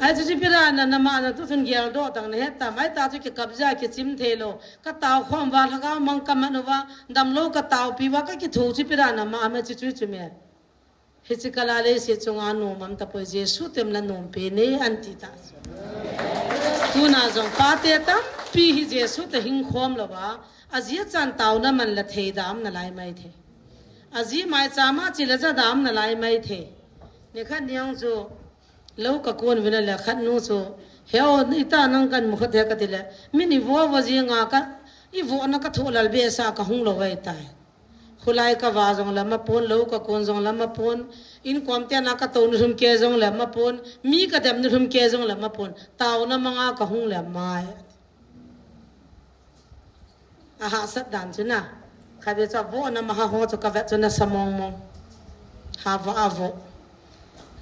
Ai chu chu ipi dan a na ma na tu chun geldoh tang na het tam. Ai ta chu kikap ja kichim thei lou. Ka tao khom uva, lhagao mang ka man uva, damlou ka taopi uva, ka kitho chu ipi dan a ma ma chu chu chu me. Hiche kal a leiset chunga nom um tapoi, Jesu tem la nom pen e, anti ta. Tuna jong pate tam Pi hi Jesu ta hing khom lo va, a zi a chan tau na man la thei dam na lai mai thei. A zi mai cha ma chi la za dam na lai mai thei. Ni kha niang chu lo ka kon vina le khat nu chu, "Heo, ni ta nang kan mu khat he," ka ti le, "Min i vo vo zi nga ka, i vo na ka thu lal be sa ka hung lo vai tai." Khulai ka va zong le mapon, lo ka kon zong le mapon, in kom te na ka to nu thum ke zong le mapon, mi ka dem nu thum ke zong le mapon, tau na manga ka hung le mai. A hahsat dan chu na. Kha ve chu a vo na maha ho chu ka vet chu na sa mong mong. Ha va a vo.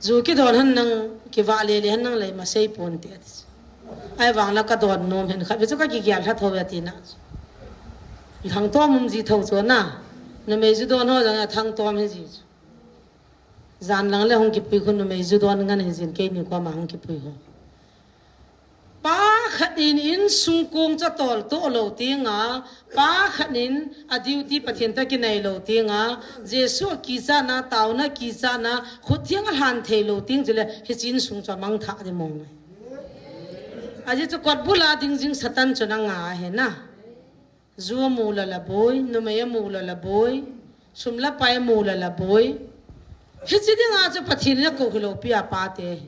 Zu ki don han nang ki va le le han nang lei ma sei pon te ati. Ai vang la ka don nom hen kha ve chu ka ki gial ha tho ve ti na. Thang to mum ji tho chu na. Na mei zu don ho jang a thang to me ji chu. Zan lang le hong ki pui khun na mei zu don ngan he jin kei ni ko ma hong ki pui ho. Pa khat in in sung kong cha tol to lo tinga, pa khat in a duty Pathian ta ki nei lo tinga, Jesu ki cha na, tau na ki cha na, khut thiang a han thei lo ting chu le, hi chin sung cha mang tha di mong. A ji chu kot bula ding jing Satan chu na nga he na. Zu a mu la la boi, numei a mu la la boi, sum la pai a mu la la boi. Hi chi dinga chu Pathian na ko hi lo pi a pa te.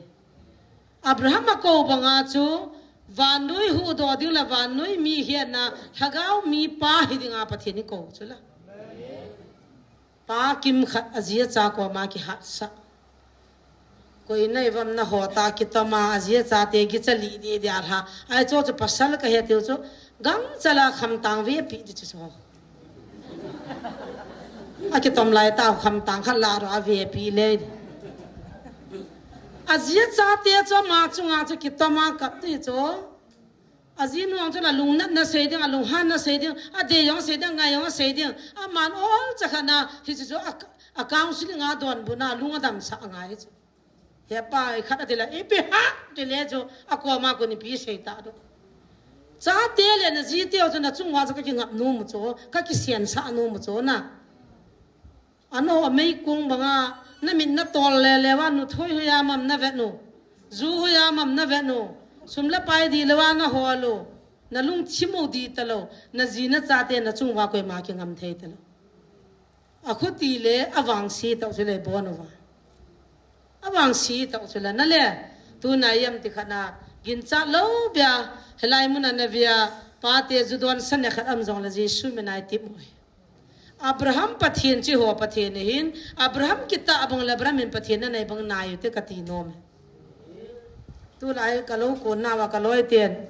Abraham a ko banga chu, vannoi hu do ding la vannoi mi hian na, lhagao mi pa hi dinga Pathian i ko chu la. Pa kim khat a zi a cha ko ma ki hat sa. Ko i nei vam na ho ta ki toma a zi a cha te ki cha li di di a lha. Ai cho chu pasal ka he tiu chu, gang cha la kham tang ve pi di chu so. A ki tom lai ta kham tang khat la ro a ve pi le. A zi a cha te cho ma chu nga chu ki toma kap ti cho. A zi nuang chu la lung nat na sei ding, a lung han na sei ding, a de yong sei ding, ngai yong sei ding. A man ol cha khat na hi chu chu a, a counseling a don bu na lung a dam sa a ngai chu. He pa, i khat a ti la, i pi ha, ti le chu, a ko ma ko ni pi sei ta do. Cha te le na zi te chu na chung wa chu ka ki ngap nu mu chu, ka ki sian sa nu mu chu na. Ano a mei kung banga, na min na tol le le wa nu thoi hu ya mam na vet nu. Zu hu ya mam na vet nu. Sum la pai di le wa na ho lu. Na lung chi mu di ta lo. Na zi na cha te na chung wa koi ma ki ngam thei ta lo. A khuti le a vang si tau chu le bon u va. A vang si tau chu le na le. Tu na yam ti khat na gin cha lo bia helai mun a na via pa te zu don sa ne khat am zong le Jesu min ai ti mu. Abraham Pathian chi ho Pathian hin, Abraham kita abang le Abraham in Pathian na nei bang nai te ka ti nom. Tu lai ka lo ko na wa ka loi ten.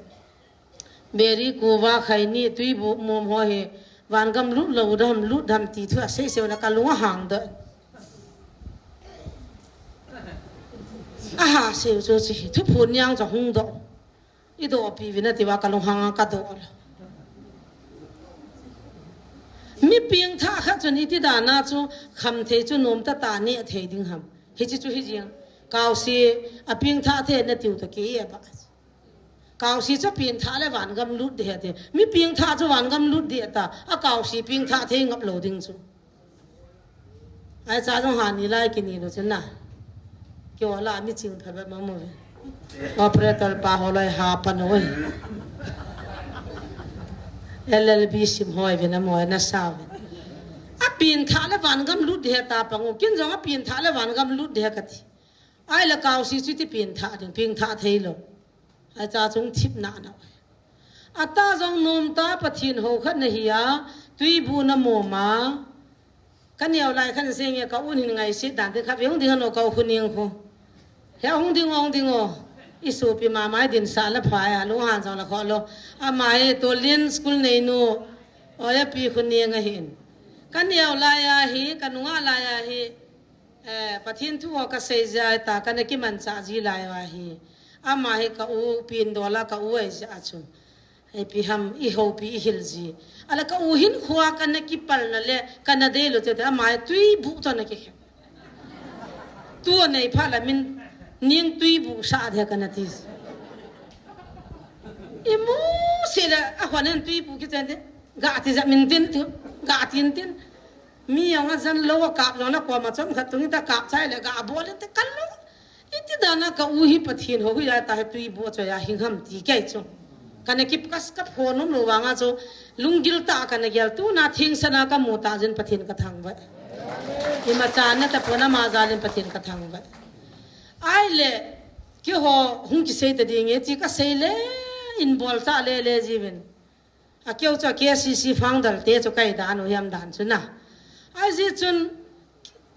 Mary kuva khai ni tui bu mom ho hi van gam lut lo dam lut dam ti thu a sei sei na ka lung a hang do. A ha sei chu chi thu phun niang cha hung do. I do pi vin a ti wa ka lung hang a ka do. Mi piang tha khat chun i ti da na chu kham thei chu nom ta ta ni a thei ding ham. Hi chi chu hi jing. Kau si a piang tha the na tiu ta ki e ba. Kau si chu piang tha le van gam lut de ti. Mi piang tha chu van gam lut de ta. A kau si piang tha thei ngap lo ding chu. Ai cha jong ha ni lai ki ni lo chu na. Ki wa la mi ching pha ba ma mo ve. Operator pa ho lai ha pa no. L L B sim hoi ve na mo na sa ve. A piang tha le van gam lut de ta pa ngo. Kin jong a piang tha le van gam lut de ka ti. Ai la kau si chu ti piang tha ding piang tha thei lo. Ai cha chung thip na na. A ta jong nom ta Pathian ho khat na hi a, tui bu na mo ma. Ka neo lai khan se nge ka un hin ngai si dan te kha ve hung ding ano ka u khu ning khu. He hung ding hung ding o. I su pi ma mai din sa la phai a lu han jong la kho lo. A mai to lin school nei nu. O ya pi khu ning a hin. Ka neo lai a hi, ka nunga lai a hi. Eh, Pathian thu ho ka sei zia ta ka na ki man cha zi lai wa hi. Ama hi ka u pin do la ka u ai zia chu. Hei pi ham i ho pi i hil zi. Ala ka u hin khua ka na ki pal na le ka na de lo te te ama hi tui bu to na ki khe. Tu nei pha la min ning tui bu sa de ka na ti. I mu se la a khwa nen tui bu ki chen de. Ga ti za min tin tu. Ga tin tin. Mi yong a zan lo a kap yong na ko ma chom khat tung ta kap chai le ga bol te kal lo. Iti dana ka u hi Pathian ho hi ya ta he tui bu cho ya hing ham ti kai chu. Kana kip kas ka phone um lo vanga chu lunggil tah kana gel, tuna thingsan a ka mu tah jin Pathen ka thangvah. Ima chan na tapon ama jal in Pathen ka thangvah. Ahile, keiho hung kisei ta ding e ti ka sei le, in bol cha le le jiuvin. A keu chu K C C founder te chu kai dan u hiam dan chu na. Ahijeh chun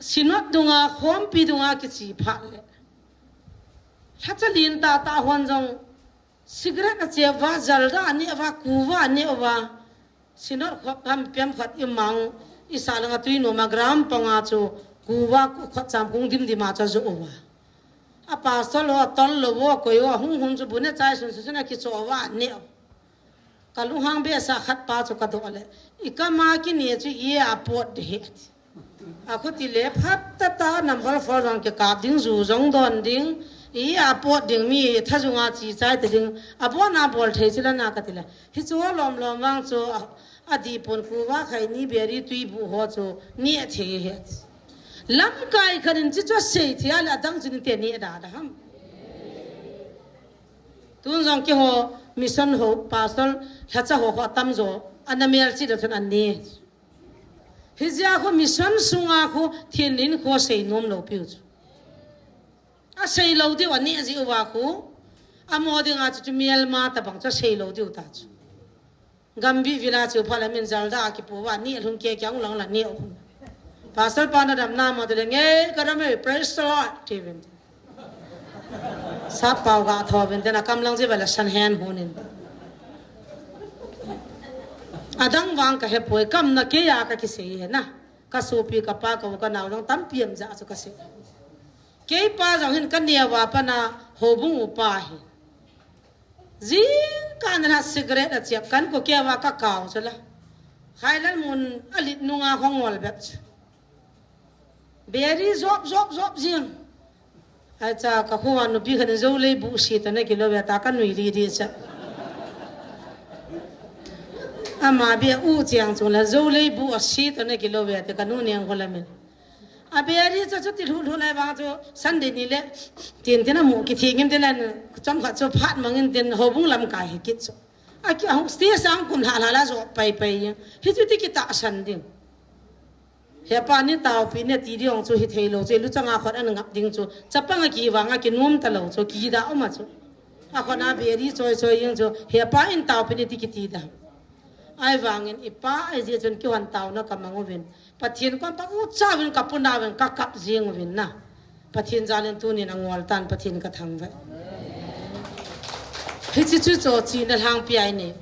Synod dunga, khompi dunga kiche phat le, lhacha lin tah tah hon jong cigarette a chep uva, jalda a neh uva, kuva a neh uva. Synod khop ham pem khat i mang, i sah langa Tuinom a ground panga chu kuva khotcham kung dim dim a chu ajoh uva. A pastor ho a tol lou uva, koi uva, hung hun chu bu ne chai sun sun a kichoh uva a neh u. Ka lunghang behseh khat pa chu ka doh le, i kam a kine chu i a pot de he ati. A khuti le phat tah tah number four jong kikap ding, ju jong don ding, i a pot ding, mi thajung a che chai ta ding, abon a bol thei chu la na ka ti le. Hichu lom lom vang chu a, adih pon kuva khaini beri tui bu ho chu neh thei he ati. Lamkai khat in chi chu asei thei a le adang chu ni te neh da da ham. Tun jong keiho mission ho, pastor, lhacha ho, ho atam jo, ana mel chi da chun an neh. Hijeh a khu mission sunga khu thin in khu sei nom lou piu chu. Asei lou diu a neh ji uva khu. Amo dinga chu chu Myanmar tabang chu sei lou diu ta chu. Gambih village chu phala min jalda a kipu uva neh lhung kei kei a hung lang la neh u. Pastor pa na dam na mo te le nge ka dam e, praise the Lord. Ti vin. Sap pau ga tho vin te na kam lang ji va la san hen hun in. Adang vang ka he poi, kam na kei a ka kisei he na. Ka sopi ka pa ka u ka nao jong tampi am ja chu ka sei. Kei pa jong hin ka neo a pat na houbung upa hi. Jingkah na cigarette a chep kan ko kei a ka kau chu la. Khailal mun a lit nunga hong ngol bep chu. Beri jop, jop, jop jing. Ai cha, ka kho a nupi khat in Jou lei bu si to na kilo ve ta ka nui ri ri cha. Ama bia u chiang chung la Jou lei bu a si to na kilo ve te ka nu neng kho la min. A beri cha chu ti lhu lhu lai vang chu Sunday ni le tin tin a mu ki thi ngim tin an chom khat chu phat mang in tin houbung lam kai hi kit chu. A ki a hung stage sang kum lha lha la jo pai pai. Hi chu ti ki ta san ding. Hepa ni taopi ne ti ding chu hi thei lou chu, luchang a khut an ngap ding chu, chapang a kivang a kinom ta lou chu, kida um a chu. A khut a beri choi choi jing chu, hepa in taopi ne ti kiti da. Ahivangin i pa ahi jeh chun kihon taona ka mang uvin. Pathen kom pa u cha uvin ka puna uvin ka kap jing uvin na. Pathen jal in tunin a ngol tan Pathen ka thangvah. Hichi chu cho chi na lhang pi ai ne.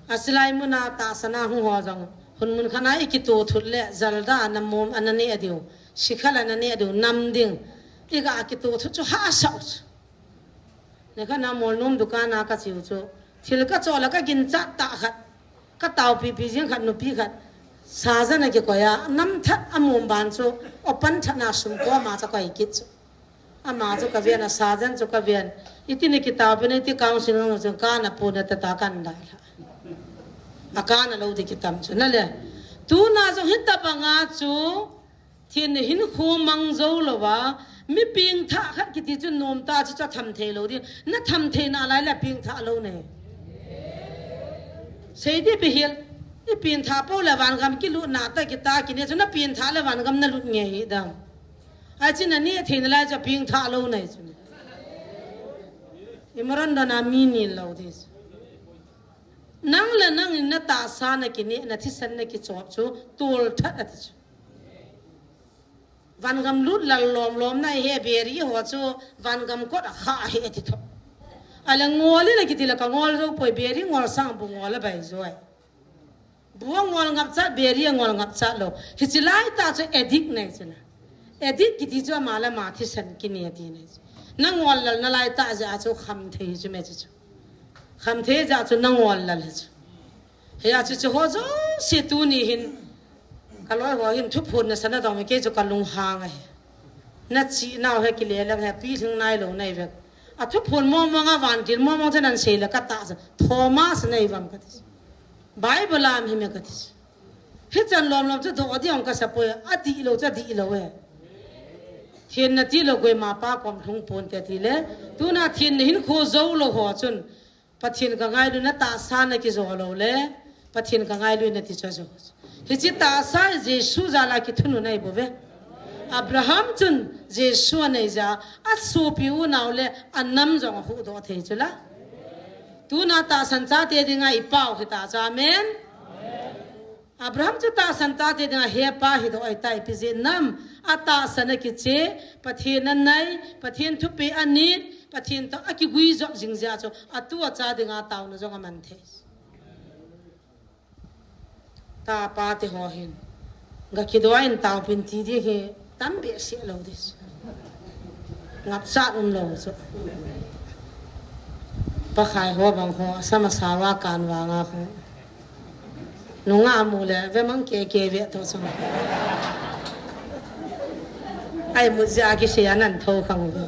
A silai mun a tahsan a hung ho jong, hun mun khat a i kito thut le, jalda a na mom a na neh diu, sikhal a na neh diu, nam ding, i ga kito thut chu hahsa u chu. Ni khat na Molnom dukan a ka che u chu, thil ka cho la ka ginchat tah khat, ka taopi pi jing khat nupi khat, sajan a kikoi a, nam that a mom ban chu, open that na sum ko ama cha koi kit chu. Ama chu ka ven a, sajan chu ka ven. Iti ni kitaopin, iti council nung chu kana pu na ta ta kan dai la. A kana lou di kitam chu na le. Tuna jong hitabang a chu thin hinkho mang jou lou va. Mi pengthah khat kiti chu nom ta chu cha tham thei lou di. Na tham thei na lai le pengthah lou ne. Sei di pi hil. I pengthah pou le vangam kilut na ta kita kine chu na pengthah le vangam na lut nge hi dam. Achi na ni thei na lai cha pengthah lou nai chu. I maran da na mi ni lou di chu. Nang le nang in na tahsa na kine, na thisan na kichop chu, tol that ati chu. Vangam lut lal lom lom na he beri ho chu, vangam kot a kha he ati tho. Ale ngol le kiti le ka ngol jou poi, beri ngol sang bu ngol a bai joi. Bu a ngol ngap chat, beri a ngol ngap chat lou. Hichi lai ta chu addict nei chu na. Addict kiti chu ama le ama thisan kine ati nei chu. Na ngol lal na lai ta ja chu kham thei chu me chu chu. Kham thei ja chu na ngol lal hi chu. Hia chu chu ho jouse tuni hin. Ka loi ho hin thuphon na sana dong me kei chu ka lunghang ahi. Na chi nau he kile lang he pi thing nai lou nai vek. A thuphon mong mong a vantil mong mong chu nan sei le ka ta chu. Thomas nei vam ka ti chu. Bible a um hi me ka ti chu. Hichan lom lom chu doh ding ka sa poi, a dih lou chu a dih lou e. Thin na ti lou koima pa kom lhung pon te ti le. Tuna thin na hinkho jou lou ho chun. Pathen ka ngailu na tahsa na kijo lou le, Pathen ka ngailu na ti chu ajo. Hiche tahsa Jesu jal a kithunun ahi bou ve. Abraham chun Jesu anei jeh a, asopi unau le anam jong ahuhdoh thei chu la. Tuna tahsan chate dinga ipao hita chu, amen. Abraham chu tahsan chate dinga hepa hidoh ahitai, ipi jeh ham, atahsan akiche, Pathen anai, Pathen thupeh anit, Pathen toh akiguijop jing jeh a chu, atu acha dinga taona jong aman thei. Tapa te ho hin, ga kidoh in taopin ti ding hi tam behseh lou ding. Ngapchat umlou chu. Pakai ho bang ho, asam asao a kan vang a ho. Nungah mu le, ve mang keke ve to chang. Aimut jeh a kisei a nan tho khang ve.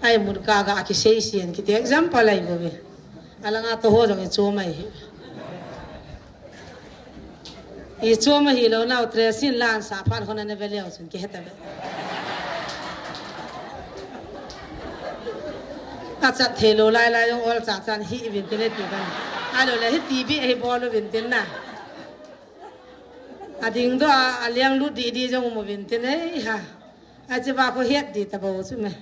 Aimut kah a kisei sien kiti example ahi bou ve. Alanga to ho jong ichom ahi. Ichom ahilou nau tresin lan sa phat hon ana ve leu chun kihe ta ve. Achat thei lou lai lai jong ol cha chan hi uvin tin e ti kan. Ahilou le hiti beh hi bol uvin tin na. Ading doh a, aliang lut didi jong um uvin tin e ha. Ache va kho het di ta bou chu me.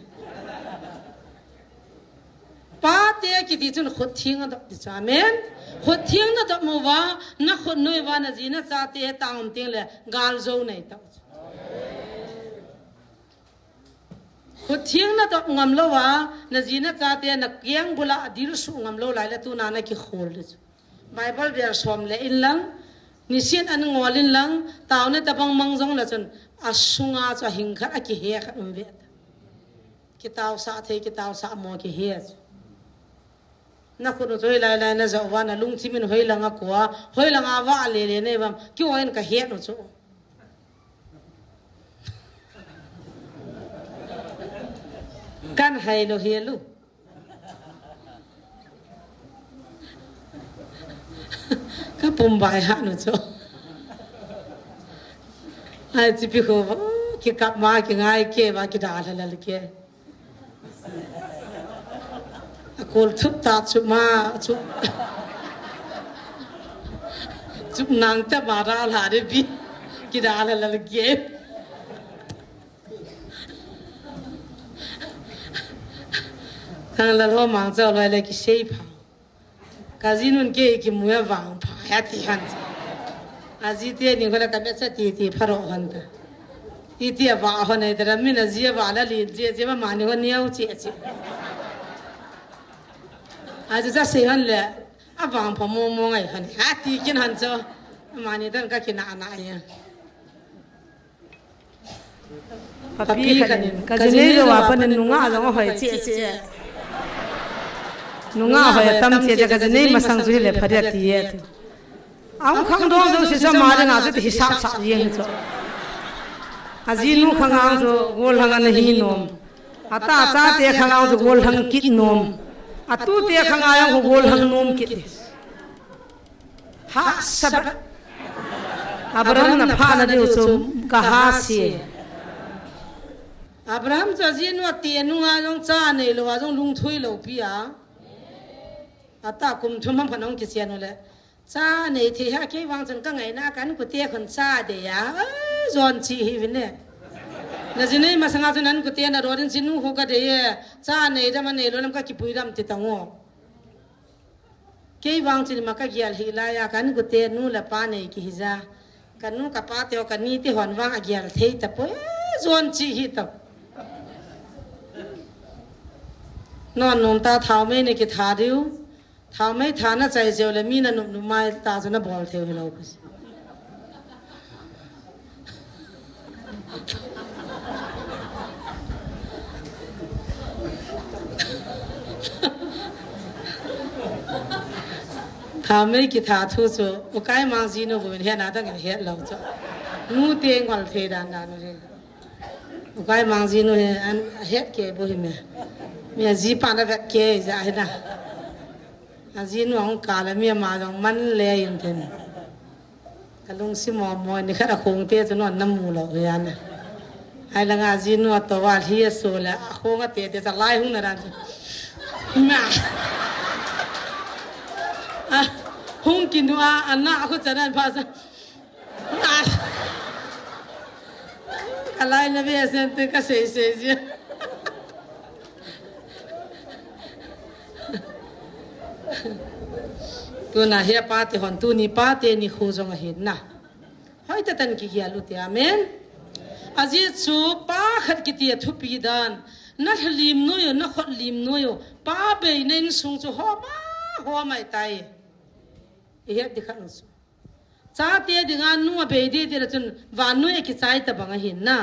Pate kiti chun khut theng adop ti chu. Amen. Khut theng nadop uva, na khut noiya na ji na chate tang um teng le gal jo nei tau chu. Khut theng nadop ngam louva, na ji na chate na keng bula adil suh ngam lou lai le tuna na kikhol di chu. Bible verse som le in lang, nisin an ngol in lang, taona tabang mang jong le chun, asunga chu ahing khat akihe khat um ve. Kitaosah thei, kitaosah mo kihe chu. Na khut u chu hoilai lai na jou uva, na lungthim in hoilang a kua, hoilang a vah lele nei uvam, keiho in ka het u chu. Kan hai lou hi lu. Ka pum bai ha nu chu. Ai, chipi ho, kikap ma, kingai ke, ma, kidalha lal ke. Akol thup ta chu ma, chu. Chu nang ta ma ra la de bi. Kidalha lal ke. Thang lal ho mang chau loi le kisei pha. Ka jinun kei kimu a vangpha, ati han. Aji te ni ho la ka me cha ti ti pharo han ta. Iti a va ho nei ta min aji a va la lin je je ma ma ni ho niau che che. Aji cha sei han le, avangpha mo mo ngai han. Ati kin han cho. Ma ni dan ka kina na ya. Papi khat in, ka jinei jou a pat in nungah jong ahoi cheh cheh. Nungah ahoi tam cheh cheh, ka jinei masang chu hile phat a ti e. Ahung khangdong jouse chu ama dinga chu ti hisap sap jeng chu. Ajinu khang ang chu gollhang ana hi nom. Ata chate khang ang chu gollhang kit nom. Atute khang ang chu gollhang nom kit. Hahsa. Abraham na phana diu chu ka hahsa. Abraham chu ajinu ati, anu a jong cha neilou a jong lungthim lou pi a. Ata kum thum ham phat hung kichen u le. Cha nei thei ha kei vang chun ka ngaina ka ankute khun cha dei a. Jon chi hi vin e. Na jinei masanga chun ankute na ro din jinu ho ka dei e. Cha nei dam a neilou lam ka kipui dam ti tang o. Kei vang chun ima ka gel hi lai a, ka ankute nu le pa nei kihi ja. Ka nu ka pa te ho, ka ni te hon vang agel thei tapoi, jon chi hi tap. Non nom ta, thaomei na kitha diu. Thaomei tha na chai jeu le mi na nop nop mai ta chu na bol thei u hilou. Thaomei kitha thu chu, U Kaimang jinu bou in het na dang in het lou chu. Nu te ngol thei dan dan u hi. U Kaimang jinu hi an het kei bou hi me. Mi aji pa na vet kei ja hi na. Ajinu ahung kal a mi ama jong man le in tin. Ka lungsim mo mo, ni khat a khong te chu non na mu lou hi ana. Ai langa jinu a to va hi a so le a khong a te te cha lai hung na ran chu. Ma. Hung kinu a, ana khu chanan pha sa. Ai. Kalai na ve sen te ka sei sei ji. Tuna he pate hon, tuni pate nikho jong ahin na. Hoi tatan kigel u te, amen. Ajeh chu pa khat kiti a thupi dan. Na lhalim noi u, na khotlim noi u. Pa bei na insung chu homa, homa tai. I het di khat chu. Chate dinga nu abei di di le chun vannoi a kichai tabang ahin na.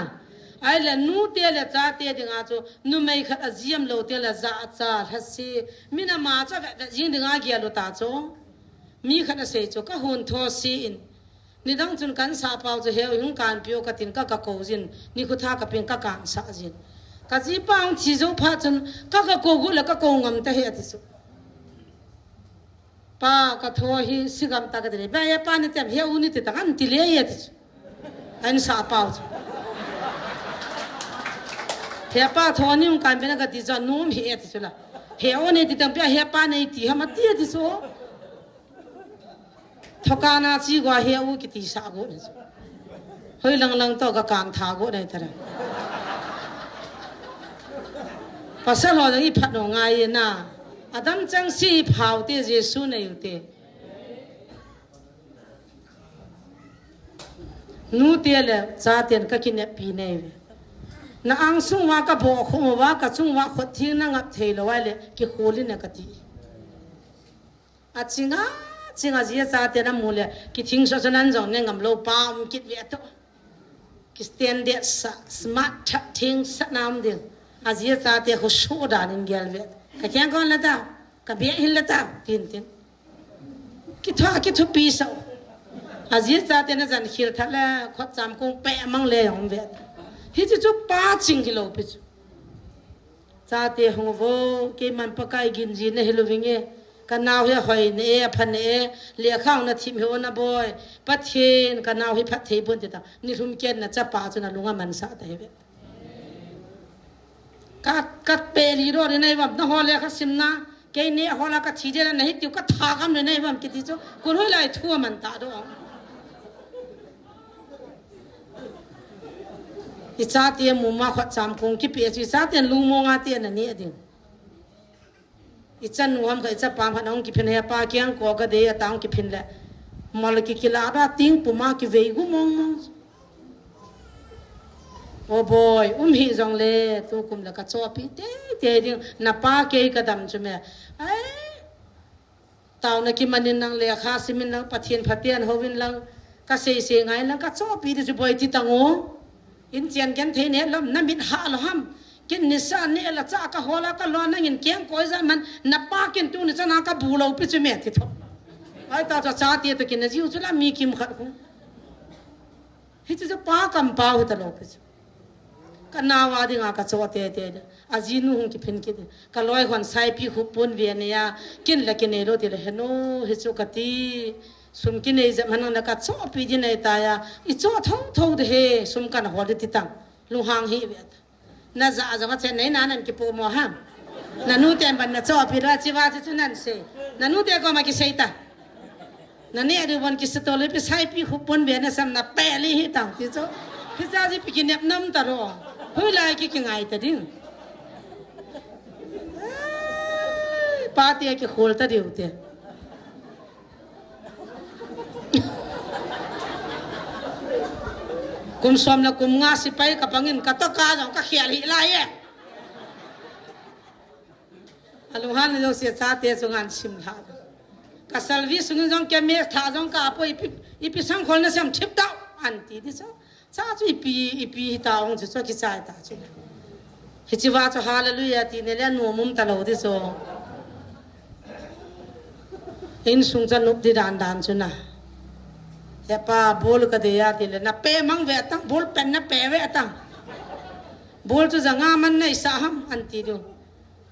Ahile nute le chate dinga chu numei khat ajiam lou teng le jacha lhase. Min ama chu avet vet jing dinga gel u ta chu. Mi khat asei chu ka hun tho si in. Nidang chun kan sahpau chu heu hung kanpiu ka tin ka ka kou jin. Nikho tha ka peng ka kangsah jin. Ka jipa hung thi jou phat chun ka ka kou gu le ka kou ngam ta he ati chu. Pa, ka tho hi sigam ta ka ti le. Ba, he pa ni tem, he u ni ti tang an ti le ye ti chu. An sahpau chu. He pa tho ni hung kanpi na ka ti chu, nom he ti chu la. He u ni ti tang pia he pa nei ti ham ati ti chu. Thoka na chi gua he u kiti sa gu ni chu. Hoi lang lang to ka kang tha gu nei ta ra. Pasal ho jong i phat no ngai na. Adam chang si phau te Jesu nei u te. Nu te le cha ten ka kinep pi nei ve. Na angsung wa ka bo khu wa ka chung wa khot thing na ngap thei lo wa le ki kholi na ka ti. A chinga, chinga jia cha te na mu le ki thing so so nan jong ne ngam lo pa um kit ve to. Ki standard sa, smart thak thing sa nam ding. A jia cha te khu su dan in gel ve. Ka kyang kon la ta, ka bia hin la ta, tin tin. Ki tho, ki thupi sa. A jia cha te na jan khil tha le, khot cham kong pe mang le yong ve. Hi chu chu pa ching hi lo pi chu. Chate hung vo, keiman Pakai ginji na hi lo vinge. Ka nau hi a hoi ne e, a phan ne e, lekha hung na thim hi o na boi. Pathen, ka nau hi phat thei bon ti ta. Ni lhum ken na chapa chu na lunga man sa ta hi ve. Ka, ka pe li ro ni nei vam, na ho lekha sim na. Kei ne ho la ka thi de na hi tiu ka tha gam ni nei vam kiti chu. Kun hoi lai thu man ta do. I chate mu ma khot cham kong ki pe chu i chate lu mo nga te na ni ding. I chanu ham kha, i chapa ham kha, na hung kiphin he pa kiang ko ka dei a ta hung kiphin le. Mal ki kila da ting puma ki vei gu mong mong. O boi, um hi jong le, tu kum le ka chopi te, te ding, na pa kei ka dam chu me. Ai, tauna kimanin lang lekha simin lang, Pathen phaten hovin lang, ka sei sei ngai lang, ka chopi di chu boi ti tang o. In chian ken thei ne lom, na mit ha lo ham. Kin nisa ne la cha ka hola ka lo nangin keng koi ja man, na pa kin tu ni chana ka bu lo pi chu me ti tho. Ai ta cha cha ti to kin na jiu chu la mi kim khat khu. Hi chu pa kam pau hi ta lo pi chu. Ka nawa dinga ka cho te te. A ji nu hung kiphin kit. Ka loi hon saipi khu pon ve ne ya. Kin la kin ne lo ti le he no hi chu ka ti. Sum kinei jep manang na ka chopi di nei ta ya. I cho tho tho de he, sum kan hol di ti tang. Lunghang hi ve ta. Na ja jong a chen nei na nan kipu mo ham. Na nu ten ban na chopi ra chi va chi chu nan sei. Na nu te ko ma ki sei ta. Na ne ri bon ki se to le pi saipi khu pon ve na sam na pe li hi tang ti chu. Hi cha ji pi ki nep nam ta ro. Hui lai ki ki ngai ta ding. Ai, pa te ki khol ta diu te. Kum som le kum nga sipai ka pangin ka to ka jong ka khial hi lai e. A lunghan jong sia cha te chu ngan sim lha. Ka salvi sungin jong ke me tha jong ka po ipi, ipi sang khol na sem thip dau an ti di so. Cha chu ipi, ipi hi ta ong chu, chu kichai ta chu. Hi chi va chu hallelujah ti ne le nu mum ta lo di so. In sung cha nup di dan dan chu na. He pa bol ka de ya ti le na pe mang ve tang, bol pen na pe ve tang. Bol chu janga man nei sa ham an ti du.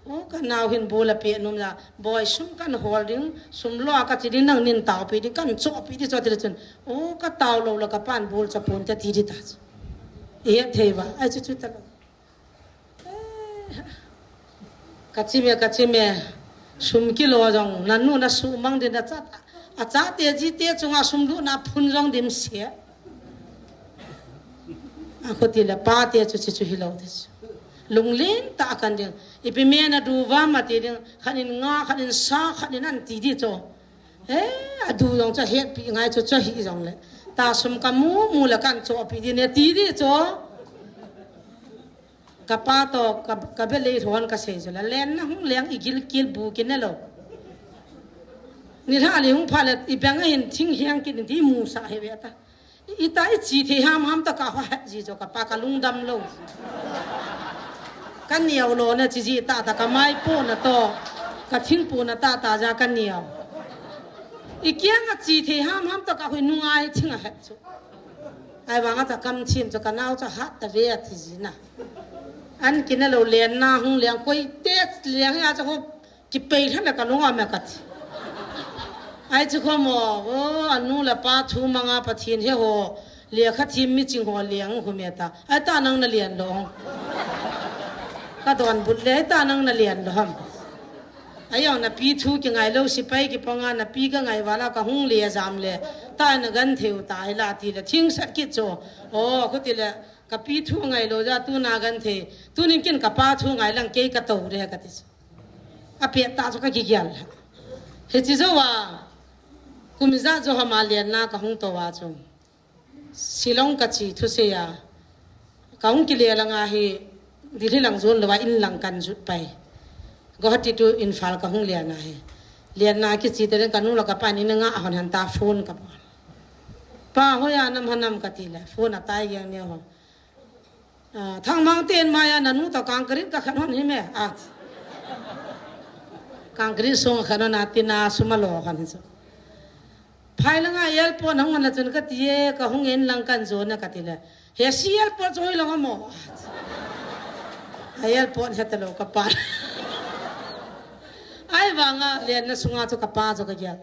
O ka nau hin bol a pe num la, boi sum kan hol ding, sum lo a ka chi ding nang nin tau pi ding, kan cho pi di cho ti le chun. O ka tau lo la ka pan bol cha pon te ti di ta chu. I het thei va, ai chu chu ta lo. Ka chi me, ka chi me, sum kilo jong, na nu na su mang din na chat. Achate jite chunga sum lutna phun jong dimset. Akhuti le pate chu chi chu hilou ti chu. Lunglen tah a kan ding. Ipi me na du vam ati ding. Khat in nga, khat in sa, khat in an ti di chu. Eh, adu jong chu hetpi ngai chu chu hi jong le. Ta sum ka mu mu le kan chu pi di ne ti di chu. Ka pa to, ka, ka be lei hon ka sei chu la. Len na hung leng i gil kil bu kin ne lo. Ni lha li hung pha le i beng a hin thing hiang kin ti mu sa he ve ta. Ita i chi thei ham ham ta ka ha ji jo ka pa ka lungdam lo. Ka niau lo na chi ji ta ta ka mai po na to. Ka thing po na ta ta ja ka niau. I kiang a chi thei ham ham ta ka hui nungai thing a het chu. Ai vang a ta kam thim chu ka nau cha hat ta ve a thi ji na. An kin a lo len na hung leng koi te leng a cha ho Kipei lhana ka lung a me ka ti. Ai chu kho mo, o, anu le pa thu manga Pathen he ho, lekha thim mi ching ho leng hu me ta. Ai ta nang na lian lo hong. Ka don but le, ai ta nang na lian lo ham. Ai yong na pi thu ki ngai lo, sipai ki panga na pi ka ngai wala ka hung le jam le. Ta na gan theu ta ai la ti le, thing sat kit cho. O, khu ti le, ka pi thu ngai lo ja tu na gan thei. Tu nin kin ka pa thu ngai lang kei ka to re ka ti. A pet ta chu ka kigial. Hichi zo a, kum ijat zo hama lian na ka hung to a chu. Shillong ka chi thusei a. Ka hung kile lang a hi, Delhi lang zon lo a in lang kan jut pai. Guwahati to Imphal ka hung lian a hi. Lian na kichi te ka nu le ka pa ni nga a hon han ta phone ka bol. Pa hoiya nam hanam ka ti le, phone a tai yang ne ho. Ah, Thangmang ten maya na nu to concrete ka khan hon hi me. Ah. Concrete song khan hon a tina suma lo khan hi so. Phai langa airport hung na chun ka ti e, ka hung en lang kan zo na ka ti le. He si airport choi lang mo. Ah. Airport he ta lo ka pa. Ai vanga len na sunga chu ka pa chu ka gial.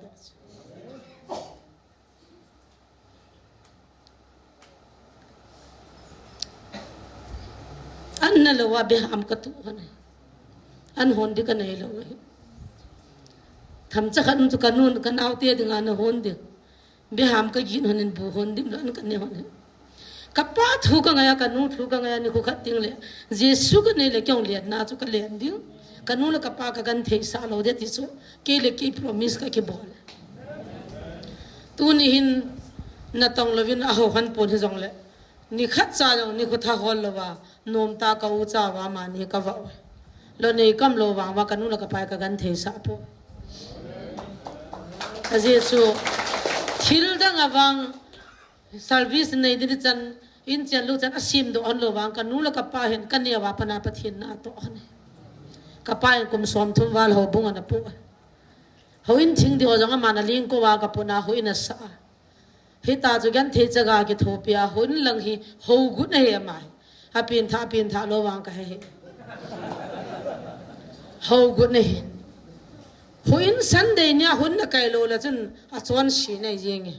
An na lo a beham ka tu hon. An hon di ka nei lo. Tham cha khat chu ka nun ka nau te dinga na hon di. Beham ka gin hon in bu hon dim lo an ka nei hon. Ka pa thu ka ngai a, ka nu thu ka ngai a, ni khu khat ding le. Jesu ka nei le kyong lian na chu ka lian ding. Ka nu le ka pa ka gan thei sa lo de ti chu. Kei le kei promise ka ki bol. Tuni hin na tong lovin a ho han pon hi jong le. Ni khat cha jong ni khu tha hol lo va. Nom ta ka u cha va ma ni ka va. Lo nei kam lo vang va ka nu le ka pa ka gan thei sa po. A Jesu thil dang a vang service nei di chan in chan lu chan a sim do hon lo vang ka nu le ka pa hin ka nia va pana Pathen na to hon. Ka pa hin kum som thum val ho bung ana po. Ho in thing di ho jong ama na ling ko va ka po na ho in a sa. Hita chu gan thei chaga ki thopi a ho in lang hi ho gut na he ama. A pin tha, a pin tha lo vang ka he he. Ho gut na he. Ho in Sunday nia hun na kai lo la chun a chon si na jing e.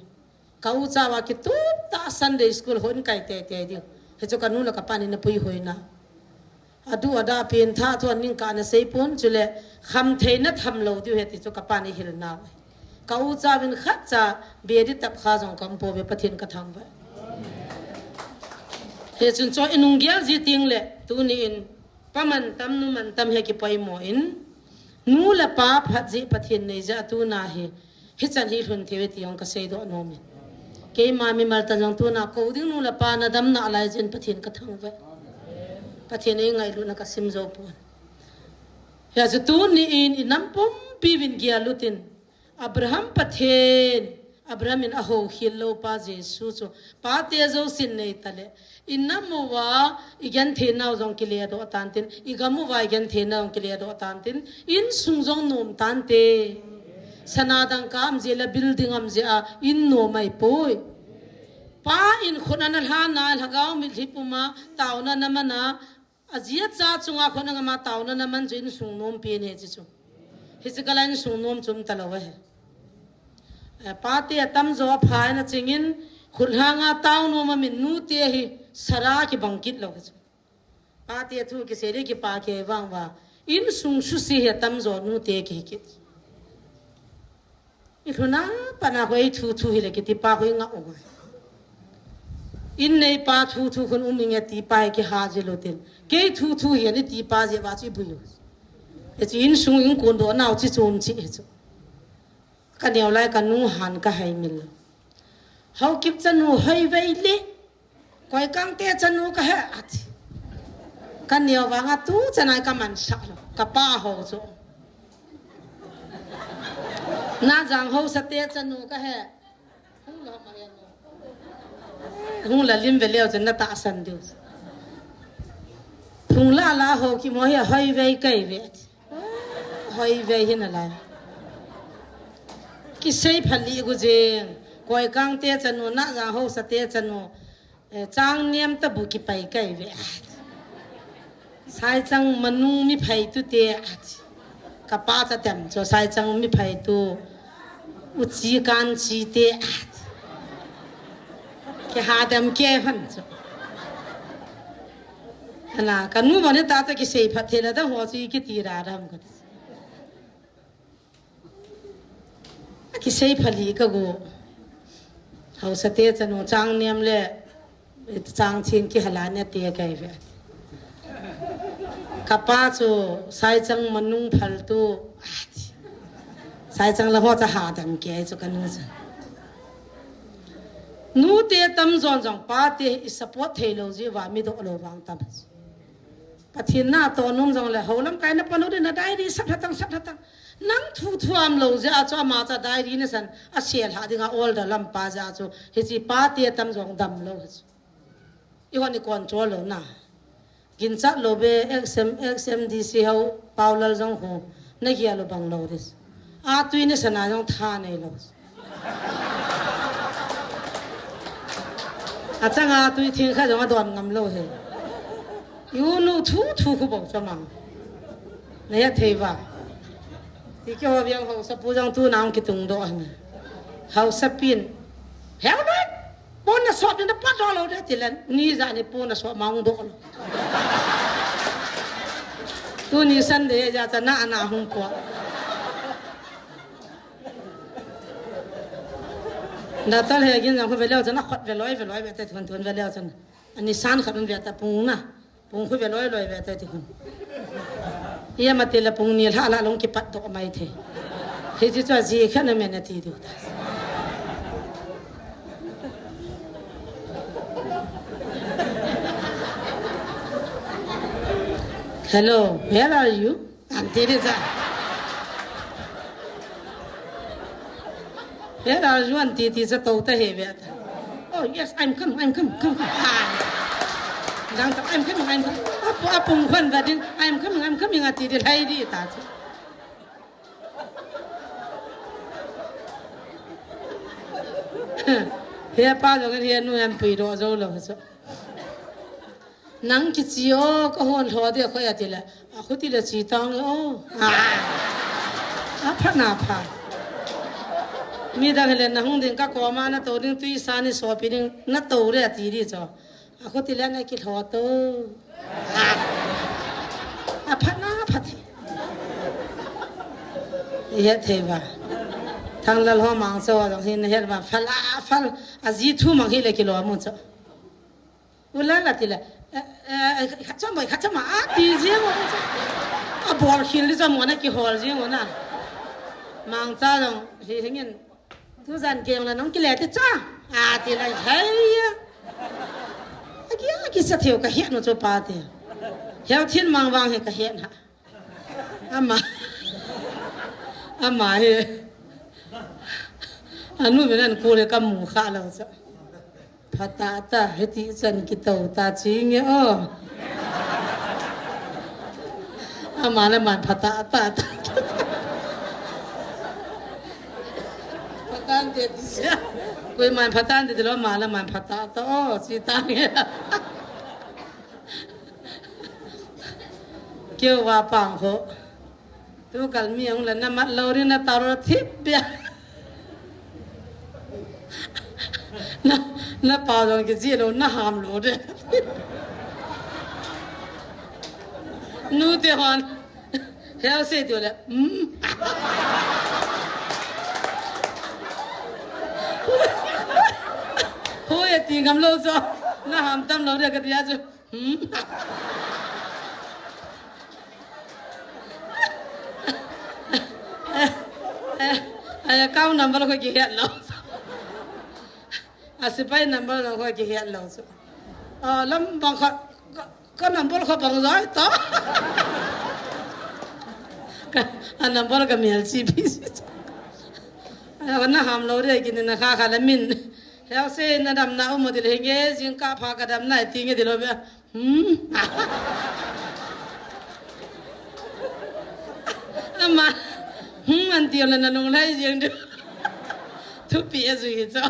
Ka u cha va kitup ta Sunday school hon kai te te diu. He chu ka nu le ka pa ni na pui hoi na. A du a da pen tha thu an ning ka na sei pon chu le kham thei na tham lo diu he ti chu ka pa ni hil na. Ka u cha vin khat cha be di tap kha jong kam po ve Pathen ka thang ve. He chun cho inung gial ji ting le tu ni in Pa man tam, nu man tam he kipoimo in. Nu le pa phat jeh Pathen nei jeh a tuna hi. Hichan hi lhun thei ve ti jong ka seidoh nom in. Keima mimal tan jong tuna kou ding nu le pa na damna lai jeh in Pathen ka thangvah. Pathen ei ngailutna ka sim jou pon. Hijeh chun tuni in i nam pumpi uvin gel utin. Abraham Pathen, Abraham in a houkhel lou pa Jesu chu, pate jousen nei tale, i nam uva i genthei nau jong kile doh tan tin, i gam uva i genthei nau jong kile doh tan tin, insung jong nom tante. Sana dangka um jeh le building um jeh a in nom ahi poi. Pa in khut ana lhana, lhagao mitlhi puma taona na mana, a jia cha chunga khut ana ngama taona na man chu insung nom pen ahi chu. Hiche kala insung nom chu um talou ahi. Eh, pate atamjo apha in achingin, khut lhanga tao nom amin nute hi Sarah kibang kit lou hi chu. Pate thu kisei ding kipa kei vang uva. Insung suse hi atamjo nute kihi kit. Lhuna pana khu ei thu thu hile kiti pa khu i ngah u ngai. In neipa thu thu khun um inge ti pa hi kiha jilou tin. Kei thu thu hi ani ti pa jeh uva chu i bui u. Hichu insung in kondoh nau chi chom chi hichu. Ka neo lai ka nu han ka hai mil. Haokip chanu hoi vei le. Koikang te chanu ka he ati. Ka neo vanga tu chanai ka mansah lou. Ka pa ho chu. Najang ho sa te chanu ka he. Hung la ma ya no. Hung la lim ve leo chun na tahsan diu. Hung la la ho ki mo hi hoi vei kai ve. Hoi vei hi na lai. Kisei phali gu jing. Koikang te chanu, Najang ho sa te chanu. Eh, chang niam ta bu kipai kai ve. Saichang manung mi phai tu te ati. Ka pa cha tem cho Saichang mi phai tu. U chi kan chi te ati. Kiha dem ke han cho. Ana, ka nu mane ta ta kisei phat thei la ta ho chi kiti ra ram ka. Kisei phali ka gu. Haosa te chanu chang niam le chang chin kihala ne te kai ve. Ka pa chu Saichang manung phal tu. Saichang la ho cha ha dam ke chu ka nu cha. Nu te tam jon jong pa te i support thei lou ji va mi doh lou vang tam. Pathen na to num jong le ho lam kai na panu de na diary sat hatang sat hatang. Nang thu thu am lou jeh a chu ama cha diary na san a sel ha dinga order lam pa jeh a chu hichi pa te tam jong dam lou hichu. I hon i control lou na. Ginchat lou be X M, X M D C ho Paulal jong ho na gia lou bang lou dis. A tui na sana jong tha nei lou. A changa tui thing kha jong a don ngam lou he. U nu thu thu khu bou cha mang. Na ya thei va. Ti ke ho viang ho sa pu jong tu nang ki tung do han. Hau sa pin. Hau na. Pon na sot na pat do lou de ti len. Ni ja ni pon na sot mang do lou. Tu ni Sunday ja cha na na hung po. Na tal he gin jang khu ve leo cha na khot ve loi ve loi ve te thun thun ve leo cha na. Ani san khat un ve ta pung na. Pung khu ve loi loi ve ta ti khun. Ia ma ti la pung ni la la long ki pat do mai the. Hichi chu a ji kha na me na ti du ta. Hello, where are you? Auntie Lisa. Where are you, Auntie Lisa? Tou ta he ve ta. Oh, yes, I'm coming, I'm coming, come, come. Ah. Dang sa, I'm coming, I'm coming. Apu, apung khan va din, I'm coming, I'm coming, ati di, hai di ta. He pa jong he nu em pui do jo lo so. Nang kichi o, ka hon lho de khoi ati le. A khuti le chi tang o. Ah. A pha na pha. Mi dang le na hung ding ka koma na to ding tui sa ni so pi ding na to re ati di cho. A khuti le na ki lho to. Ah. A pha na pha ti. Ye thei ba. Thang la lho mang so dang hin he ba fal a fal a ji thu mang hi le ki lo mu cho. U la la ti la, eh, eh, khat chom boi, khat chom a, ti jing u. A bol khil di chom u na ki hol jing u na. Mangcha jong, hi hingin. Tu jan keng la nong ki le ti cha. A ti la, hei ya. A ki, a ki sa theu ka hiat no cho pa ti. Heu thin mang vang he ka hiat na. Ama. Ama hi. Anu minan kule kamu kha lo sa. Phatah tah hiti chan kito ta chi nge o. Ama le man phatah tah ta. Phatah te ti sia. Koi man phatah te lo ama le man phatah ta o chi ta nge. Keu va pang kho. Tu kal mi ang la na mat lo ri na taro thip bia. Na, na pa dong ki ji lo na ham lo de. Nu te hon. Heo se tu le. Mm. Hoi, ati ngam lou chu. Na ham tam lou dia ka tia chu. Hmm. Eh, eh, eh, account number kho kihet lou. A sipai number kho kihet lou chu. Ah, lam bang kha, ka, ka number kho bang jai ta. Ka, a number ka mel chi pi. Ai, na ham lou dia kini na kha kha la min. Heo se na damna um mo ti le nge, jingkah pha ka damna ti nge ti lou be. Hmm. Ama, hmm, an ti le na nung lai jing diu. Thupi a jui cho.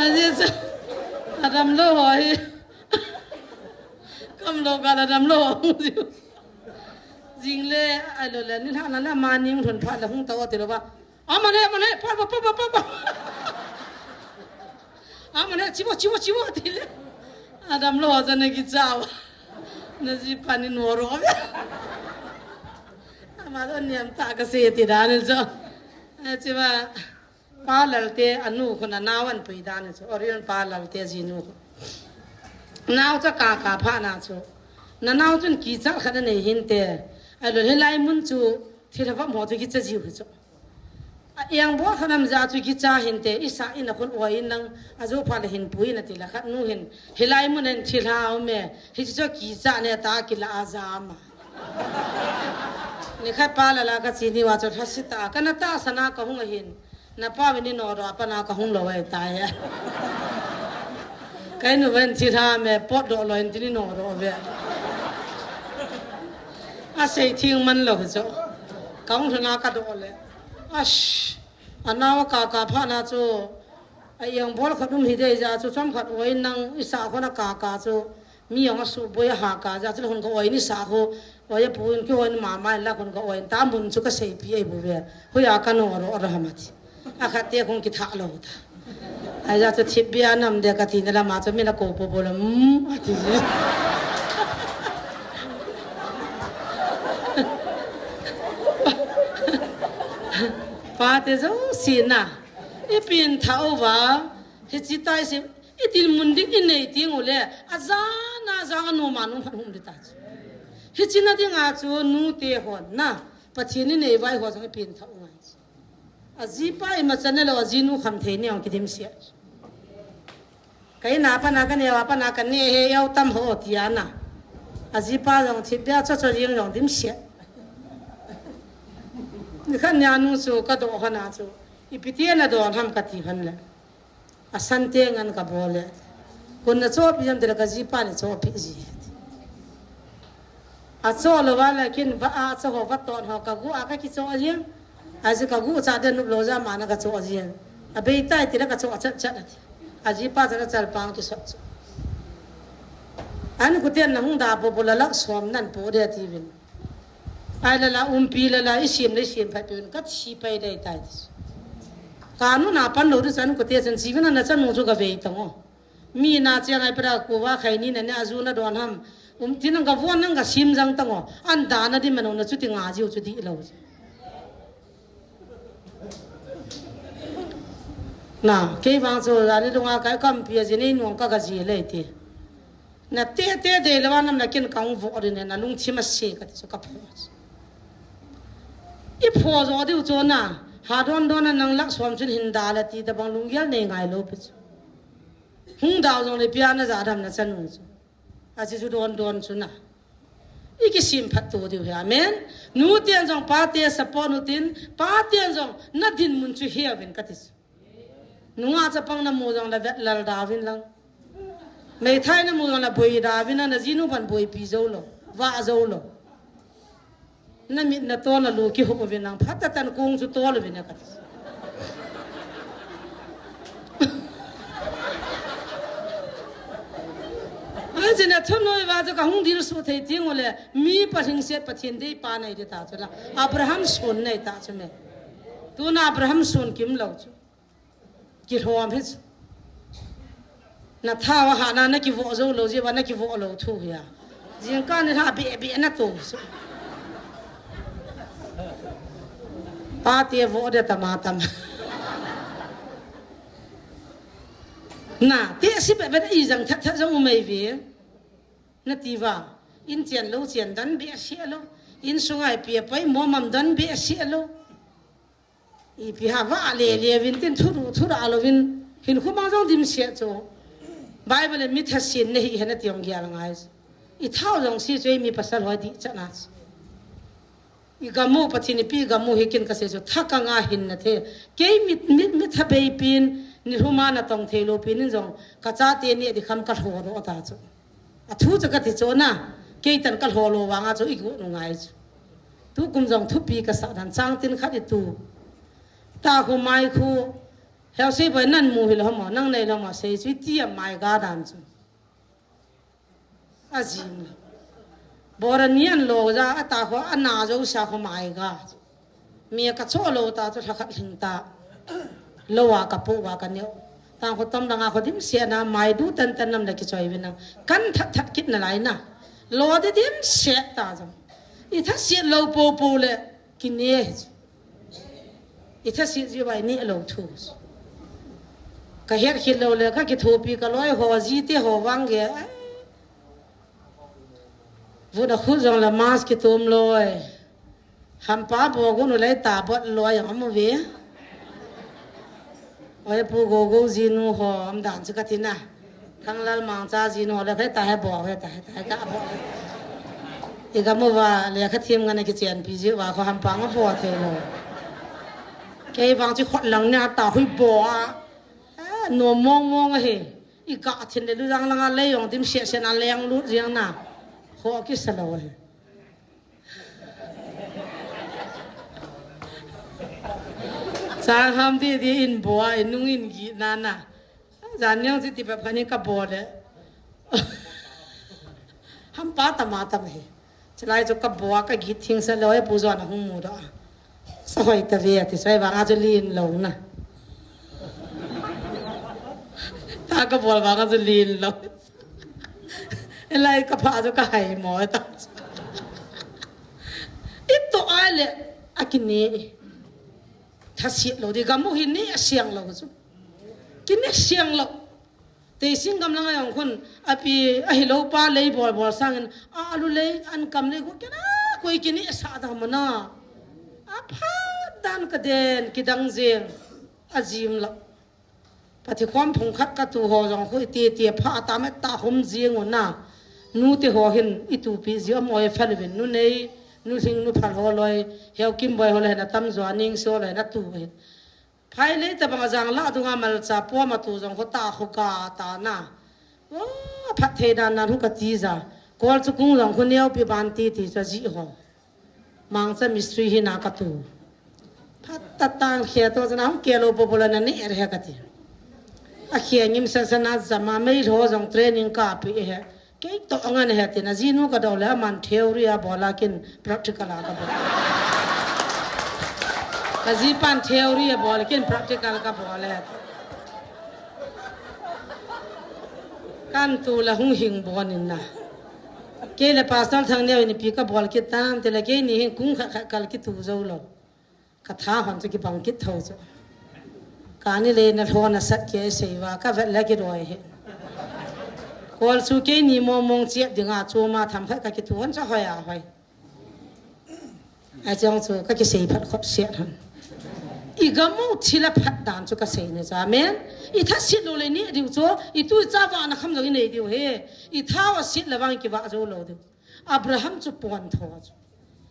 A jia cho. A damlou ho hi. Kam lou ka la damlou ho. Jing le, ai lou le, ni hla na la ma ning thon pha la hung ta o ti lou ba. Amane, amane, pa, pa, pa, pa, pa, pa. Amane, chivo, chivo, chivo, ti le. A damlou a jana ki chao. Na jipa ni no ro. Ama don niam ta ka se ti dan cho. A chiva. Pa Lalte anu khun a nao an pui dan chu. Orion Pa Lalte jinu khun. Nao cha ka ka pha na chu. Na nao chun kicha khat a nei hinte. Ai lou hilai mun chu thilha va mo chu kicha jiu hi chu. A eng bo khanam ja chu kicha hinte, isa in a khun oi in nang a jo pha le hin pui na ti la khat nu hin. Hilai mun hin thilha u me. Hi chu kicha ne ta kila a ja ma. Ni khat pa la la ka chi ni wa chu thasi ta. Ka na ta sana ka hung a hin. Na pa mi ni no ro pa na ka hung lou ai ta ya. Kai nu ven chi tha me pot do lou in ti ni no ro ve. A sei thing man lou cho. Ka hung na ka do le. Ash. Ana wa ka ka pha na cho. A yang bol khat um hi dei ja chu chom khat oi nang isa khona ka ka chu. Mi jong a suboi a ha ka, ja chu hun ka oi ni sa khu, oi a pu in ki oi ni mama in la hun ka oi ta mun chu ka seipi ei bu ve. Hoiya ka no ro ro ham ati. A khat te khun kitha lou ta. Ai ja chu thip bia nam de ka ti na la ma chu mi la ko po po la, mm, ati ji. Pa te jo si na. I pin tha o va. Hi chi tai si. I dinmun ding i nei teng u le, a jan a jan a nom a nom phat hum di ta chu. Hichi na ding a chu nu te hon na, Pathen i nei vai ho jong i pin tha u ngai chu. A jipa i ma chan lou, a jinu kham thei ni ong kidim sia. Kai na pa na ka ne wa pa na ka ne he yau tam ho ti a na. A jipa jong thip bia cho cho jing jong dim sia. Ni khan nia nu chu ka do hon a chu. I pi ti na do ham ka ti hon le. A san te ngan ka bol le. Kun na chopi jam te la ka jipa ni chopi ji. A cho lou va la kin va a cho ho va ton ho ka gu a ka ki cho a jing. A ji ka gu cha den nup lou ja ma na ka cho a jing. A bei tai ti la ka cho a chat chat a ti. A jipa cha ka chal pang ki sot. An ku ten na hung da bo bo la lak som nan po de ti vin. Ai la la umpi la la i sim le sim phat pe un ka thi pai dai tai ti. Ka nu na pan lou di chan ko te chan chi vin na chan nu chu ka vei tang o. Mi na chiang ai pra ko va khai ni na ne a ju na don ham. Um ti nang ka von nang ka sim jang tang o. An da na di mano na chu ti nga jiu chu di lou. Na, kei vang chu ani lunga kai kam pi a ji nei nuang ka ka ji le ti. Na te te de le wa nam na kin ka ung vo ri ne na lung thi ma se ka ti chu ka pho. I pho jo diu chu na, ha don don na nang lak som chun hin da la ti da bang lung yal nei ngai lou pi chu. Hung dau jong le pia na ja dam na chanu chu. A chi chu don don chu na. I ki sim phat tu diu hi amen. Nu ten jong pa te support nu tin, pa ten jong na din mun chu hi a vin ka ti chu. Nunga chapang na mu jong la vet lal da vin lang. Mei thai na mu jong la boi da vin na jinu ban boi pi jo lo, va jo lo. Na mit na to na lu ki hu vin lang phat ta tan kung chu to lo vin ka ti. Ai jin a thun noi va chu ka hung dil su thei ti ngole mi pa hing set Pathen dei pa nei de ta chu la. Abraham sun nei ta chu me. Tu na Abraham sun kim lo chu. Kilhom hi chu. Na tha wa ha na na ki vo zo lo ji wa na ki vo lo thu ya. Jing ka ni ha be be na to su. Pate vo de tama tam. Na, te si be be i jang that that jong umei ve. Na ti va. In chian lo chian dan be sia lo. In sungai pia pai mo mam dan be sia lo. Ipi ha va le le vin tin thuru thura lo vin. Hin khumang jong dim sia chu. Bible mi tha sin ne hi hena ti ong gial ngai. I thao jong si chu mi pasal ho di chana. I gamu Pathen ipi gamu hi kin ka se chu thak anga hin na the. Kei mit mit mit ha bei pin ni huma na tong thei lo pin in jong ka cha te ni di kham ka hlo ro ta chu. A thu chu ka ti chu na. Kei tan ka hlo lo vanga chu i gu nu ngai chu. Tu kum jong thupi ka sa dan chang tin khat i tu. Ta khu mai khu. Heu sei bai nan mu hi lo mo nang nei lo mo sei chu i ti a mai ga dan chu. A jim. Bora nian lo ja a ta ho a na jo sa ho mai ga. Mi ka cho lo ta chu thakhat hling ta. Lo wa ka pu wa ka neo. Tang ho tom danga ho dim sia na mai du tan tan nam le ki choi vina. Kan that that kit na lai na. Lo de dim sia ta jong. I tha sia lo po po le ki ne. I tha si ji vai ni lo thu. Ka her khit lo le ka ki thopi ka loi ho ji te ho vang ge. Ai. Vuna khu jong la mas ki tum loi. Hampa bo gu nu lai ta bot loi ang amu ve. Oi pu go go ji nu ho am dan chu ka ti na. Thanglal Mangcha ji nu le khai ta he bo he ta he ta he ka bo. I ga mu va le kha thim ngana ki chen pi ji va kho ham pa nga bo the lo. Kei vang chi khot lang ne ta hui bo a. A, no mong mong a he. I ka thin le lu jang langa le yong dim sia sia na leng lut jeng na. Kho ki sa lo he. Chang ham ti ti in bo a, in nung in gi na na. Jan nyang si ti pa phani ka bo le. Ham pa ta ma ta me. Chilai chu ka bo a ka gi thing sa lo e pu jo na hung mu do. Sa hoi ta ve ti sai vang a chu lin lo na. Ta ka bo vang a chu lin lo. Elai ka pha chu ka hai mo ta. I to ai le a ki ne. Tha siat lo di gam u hi ne a siang lo chu. Ki ne siang lo. Te sing gam lang a yong khun a pi a hi lo pa lei bol bol sang in a lu lei an kam lei ko kena koi ki ne sa da mo na. A pha dan ka den ki dang jeng a jim lo. Pathikhom phung khat ka tu ho jong khu i ti ti pha ta me ta hum jing u na. Nu te ho hin i tu pi ji om oi phal vin nu nei, nu hling nu phal ho loi, heu kim boi ho le na tam jo ning so le na tu hin. Phai le ta bang jang la dunga mal cha po ma tu jong khu ta khu ka ta na. O phat thei dan nan hu ka ti ja. Kol chu kung jong khu neo pi ban ti ti cha ji ho. Mangcha mistri hi na ka tu. Phat ta tang khia to chana hung ke lo bo bo la na ne er he ka ti. A khia ngim sa sa na jama mei lo jong training ka pi he. Kei to anga ne he ti na ji nu ka do le man theory a bo la kin practical a ka bo. Ka ji pan theory a bo le kin practical ka bo le. Kan tu la hung hing bo nin na. Kei le Pastor Thangneo in ipi ka bol kit tam, te le kei ni hin kung khat khat kal kit tu zo lo. Ka tha hon chu kibang kit tho chu. Ka ni le na lho na sat ke sei va, ka vet le ki roi he. Kol chu kei ni mong mong chiat dinga chu ma tham khat ka ki tu hon cha hoi a hoi. A chang chu ka ki sei phat khop siat hon. I gam u thil a phat dan chu ka sei ne cha. Amen. I tha sit lo le ni diu chu, i tu cha va na kham lo i nei diu he. I tha wa sit la vang ki va zo lo diu. Abraham chu pon tho chu.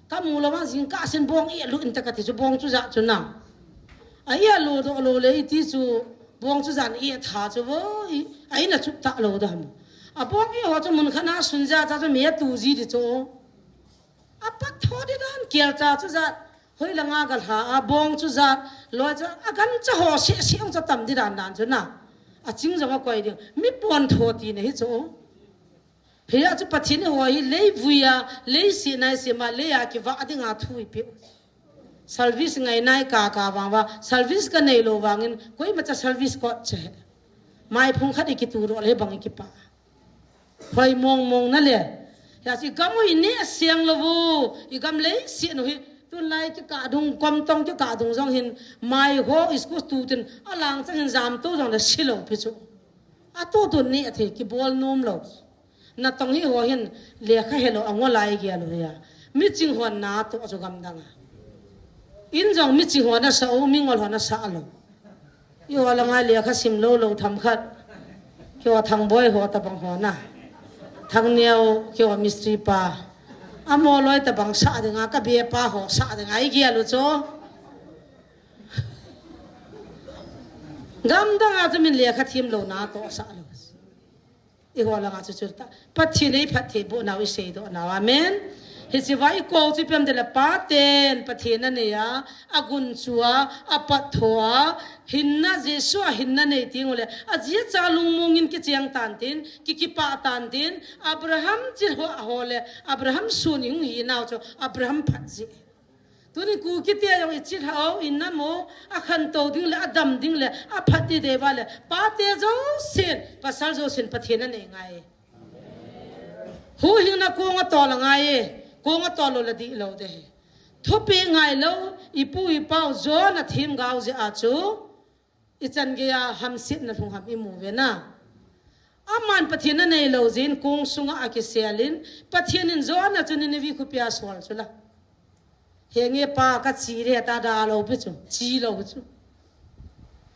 Ka mu lo vang jing ka sin bong i lu in ta ka ti chu bong chu ja chu na. A i lu do lo le i ti chu bong chu jan i tha chu vo i. A i na chu ta lo da ham. A bong i ho chu mun khana sun ja cha chu me tu ji di chu. A pat tho di dan kial cha chu ja. Hoi la nga ga lha a bong chu ja. Lo cha a gan cha ho si si ong cha tam di dan dan chu na. A ching jong a koi di. Mi pon tho ti ne hi chu. Phei a chu Pathen ho hi lei vui a, lei si nai si ma, lei a ki va ding a thu i pe. Service ngai nai ka ka vang va, service ka nei lo vangin, koima cha service kot che. Mai phung khat i ki tu ro le bang i ki pa. Hoi mong mong na le. Ya si gam u i ne siang lo vu, i gam lei si no hi, Tunlai kikah dung, kom tong kikah dung jong hin, mai ho, school tu tin, alang chang hin jam tu jong le si lou pi chu. Atu tun ni athei kibol nom lou. Natong hi ho hin lekha helou angol lai gel u hi a. Miching hon na to chu gamdang a. In jong miching hon asa u, mingol hon asa lou. Eiho langa lekha sim lou lou themkhat. Keiho Thangboi ho tabang ho na. Thangneo keiho mistri pa. Amo loi tabang sa dinga, ka be pa ho sa dinga, i gel u chu. Gamdang a chu min lekha thiem lou na to sa lou. Eiho langa chu chu ta. Pathen in eiphattheiboh nau, iseidoh nau. Amen. Hiche va i kou chu ipi ham itile paten Pathen anei a, agunchu a, apatthou a, hinna Jesu a hinna nei teng ule, ajeh cha lungmong in kicheng tan tin, ki, kipah tan tin, Abraham chilhah ho le, Abraham sun ihung hi nau chu, Abraham phat jeh. Tuni Kuki te jong i chilhah u, i nam u, akhantou ding le, adam ding le, aphat ding dei va le, pate jousen, pasal jousen Pathen anei ngai. Huhhingna kong atol angai e, kong atol lou le dihlou ding ahi. Thupeh ngailou, i pu i pau Jonah themgao jeh a chu, i chan gei a hamsetna lhung ham i mu uve na. Aman Pathen anei lou jeh in kong sunga akisel in, Pathen in Jonah chu Nineveh khopi a asol chu la. Henge pa, ka chi le ta da lou pi chu, chi lou chu.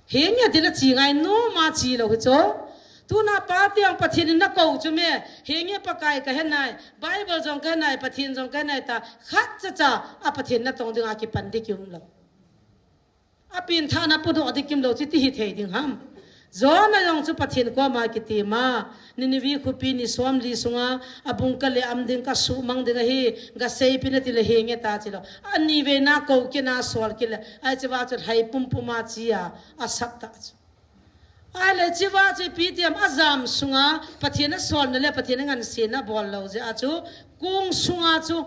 Henge ti la chi ngai nom a chi lou hi chu. Tuna pate jong Pathen in na kou chu me, henge Pakai ka he nai, Bible jong ka he nai, Pathen jong ka he nai ta, khat cha cha a Pathen natong dinga kipan ding kium lou. Apen thah na pudoh ding kium lou chu ti hithei ding ham. Jonah jong chu Pathen koma kitem a, Nineveh khopi ni somli sunga, abung ka le am ding, ka suhmang ding ahi, ka seipi na ti le henge ta chi lou. Ani vei na kou kit na sol kit le, ahi chu va chu lhai pumpum a chi a, asap ta chu. Ahile hiche va chu ipi ti ham, ajam sunga Pathen asolna le Pathen angansena abol lou jeh a chu, kong sunga chu,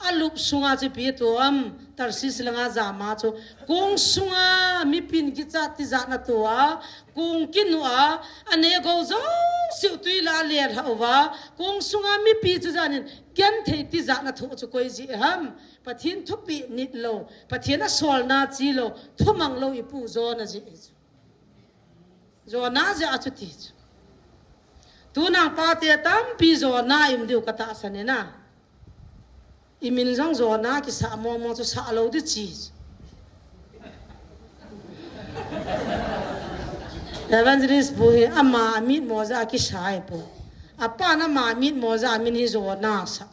alup sunga chu ipi atoh ham, Tarshish langa jam a chu, kong sunga mipin kichat tijat na atoh a, kong kinu a, aneh gou jouse u tui lah a alelhah uva, kong sunga mipi chu jan in genthei tijat na thoh chu koi jeh ham, Pathen thupeh nit lou, Pathen asolna chi lou, thumang lou i pu Jonah jeh hi chu. Jonah jeh a chu ti chu. Tuna pate tampi Jonah i um diu ka tahsan e na. I min jong Jonah kisah mong mong chu sah lou ding chi chu. Evangelist pu hi ama amitmo jeh a kisah ahi poi. Apan ama amitmo jeh a amin hi Jonah asah.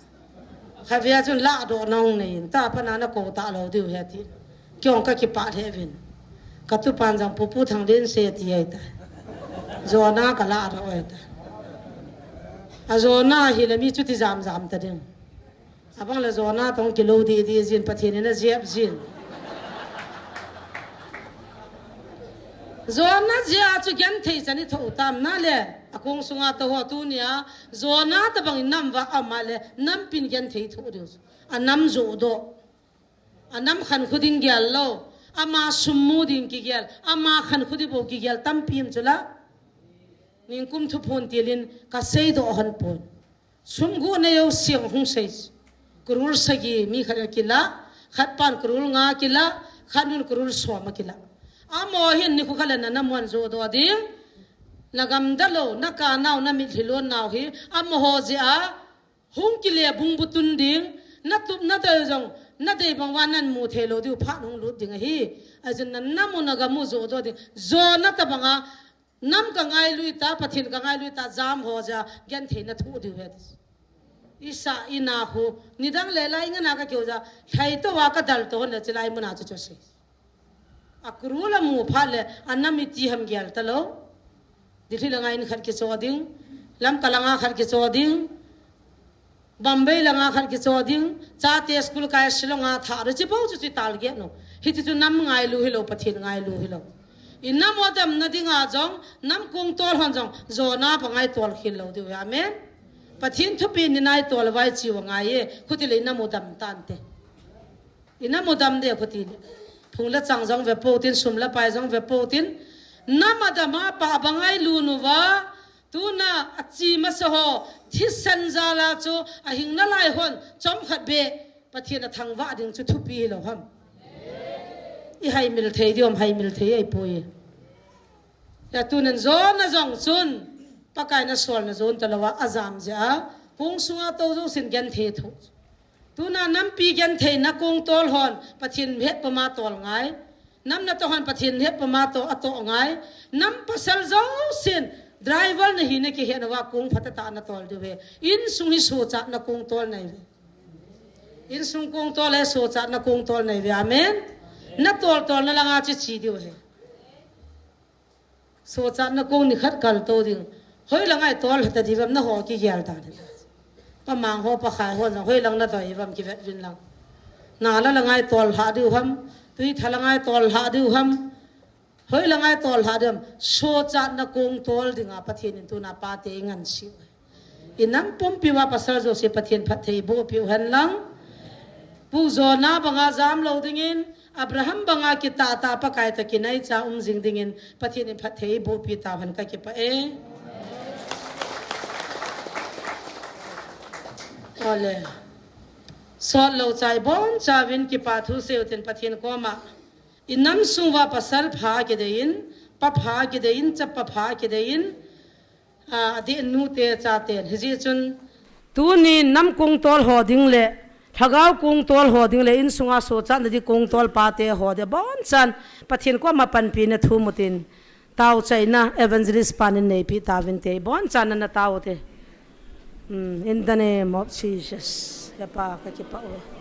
Khatvei a chun ladoh na hung nei in, ta pan a na kou ta lou diu ahi ati. Kei jong ka kipah lheh uvin. Ka tupan jong Pu Pu Thanglen se ti ahi tai. Jonah ka ladoh ahi tai. A Jonah hi le mi chuti jam jam ta ding. Abang le Jonah toh kilou didi jin, Pathen in ajep jin. Jonah jeh a chu genthei chan i thoh u tam na le, akong sunga tou ho tunia, Jonah tabang in nam va ama le, nampin genthei thoh diu chu. Anam joh doh. Anam khankho ding gel lou. Ama sum mu ding kigel. Ama khankho ding bou kigel tampi um chu la. Nikum thuphon tilin ka seidoh hon pon. Sum gu na yo siang hung sei. Kurul sagi mi khat kila, khat pan kurul nga kila, khat nun kurul som kila. Amo hin nikho khat le na nam u an joh doh ding. Na gamda lou, na ka nau, na mitlhi lon nau hi, amaho jeh a, hung kile bung bu tun ding, na tup na dei jong, na dei bang uva nan mu thei lou diu phat hung lut ding ahi. Ahin na nam u na gam u joh doh ding. Jonah tabang a, nam ka ngailui ta, Pathen ka ngailui ta, jam ho jeh a, genthei na thoh diu ahi. Isa ina khu, nidang le lai ngana ka keu jeh a, lhai tou a ka dal tou hon le chilai mun a chu chu sei. A kurul amu phat le, anam iti ham gel ta lou. Delhi langa in khat kicho ding, Lamka langa khat kicho ding, Bombay langa khat kicho ding, chate school kai Shillong a thah ru chi bou chu chi tal ge no. Hiti chu nam ngailu hilou, Pathen ngailu hilou. I nam u damna dinga jong, nam kong tol hon jong, Jonah banga i tol khel lou diu. Amen. Pathen thupeh nina i tol uva i chi u angai e, khuti le i nam u dam tante. I nam u dam ding khuti le. Phung le chang jong ve pou tin, sum le pai jong ve pou tin. Nam adam a pah banga i lun uva, tuna achi masa ho, thisan jal a chu, ahing nalai hon, chomkhat beh, Pathen athangvah ding chu thupi hilou ham? Ihaimil thei diu ham? Haimil thei ahipoi. Hia tunin jona jong chun, Pakai nasolna jon talouva, ajam jeh a, kong sunga tou jousen genthei thoh. Tuna nampi gentheina kongtol hon Pathen hetpama tol ngai. Nam natoh hon Pathen hetpama toh atoh ngai. Nam pasal jousen driver nahina kihetnauva kong phatah tah a natol diu ahi. Insung hi sochatna kongtol nahiuve. Insung kongtol hi sochatna kongtol nahiuve. Amen. Natol tolna langa che che diu ahi. Sochatna kong nikhat kaltou ding. Hoilanga itol lhah ta diu ham, naho kigel tan ahi. Pamang ho, pakhai ho jong hoilang nadei uvam kivet uvin lang. Nala langa itol lhah diu ham, tuitha langa itol lhah diu ham. Hoilanga itol lhah diu ham? Sochatna kongtol dinga Pathen in tuna pate eingansei u ahi. Inam pumpiuva pasal jouse Pathen phatthei eiboh piu hen lang. Pu Jona banga jamlou dingin, Abraham banga kitah tah Pakai toh kinaicha um jing dingin Pathen in phatthei eiboh pi tauhen, kakipah e. Ole. Sotlou chai bonchauvin kipathu seiu hitin Pathen koma. Inam sunguva pasal pha kideiyin, pa pha kideiyin, chapa pha kideiyin, a, adeh nute chaten. Hijeh chun, tuni nam kongtol ho ding le, lhagao kongtol ho ding le, insunga sochatna ding kongtol pate ho ding bonchan, Pathen koma panpina thum utin. Taochaina evangelist pan in neipeh tauvinte, bonchan nana tao ute. Hmm, in the name of Jesus. Hepa, kakipah uve.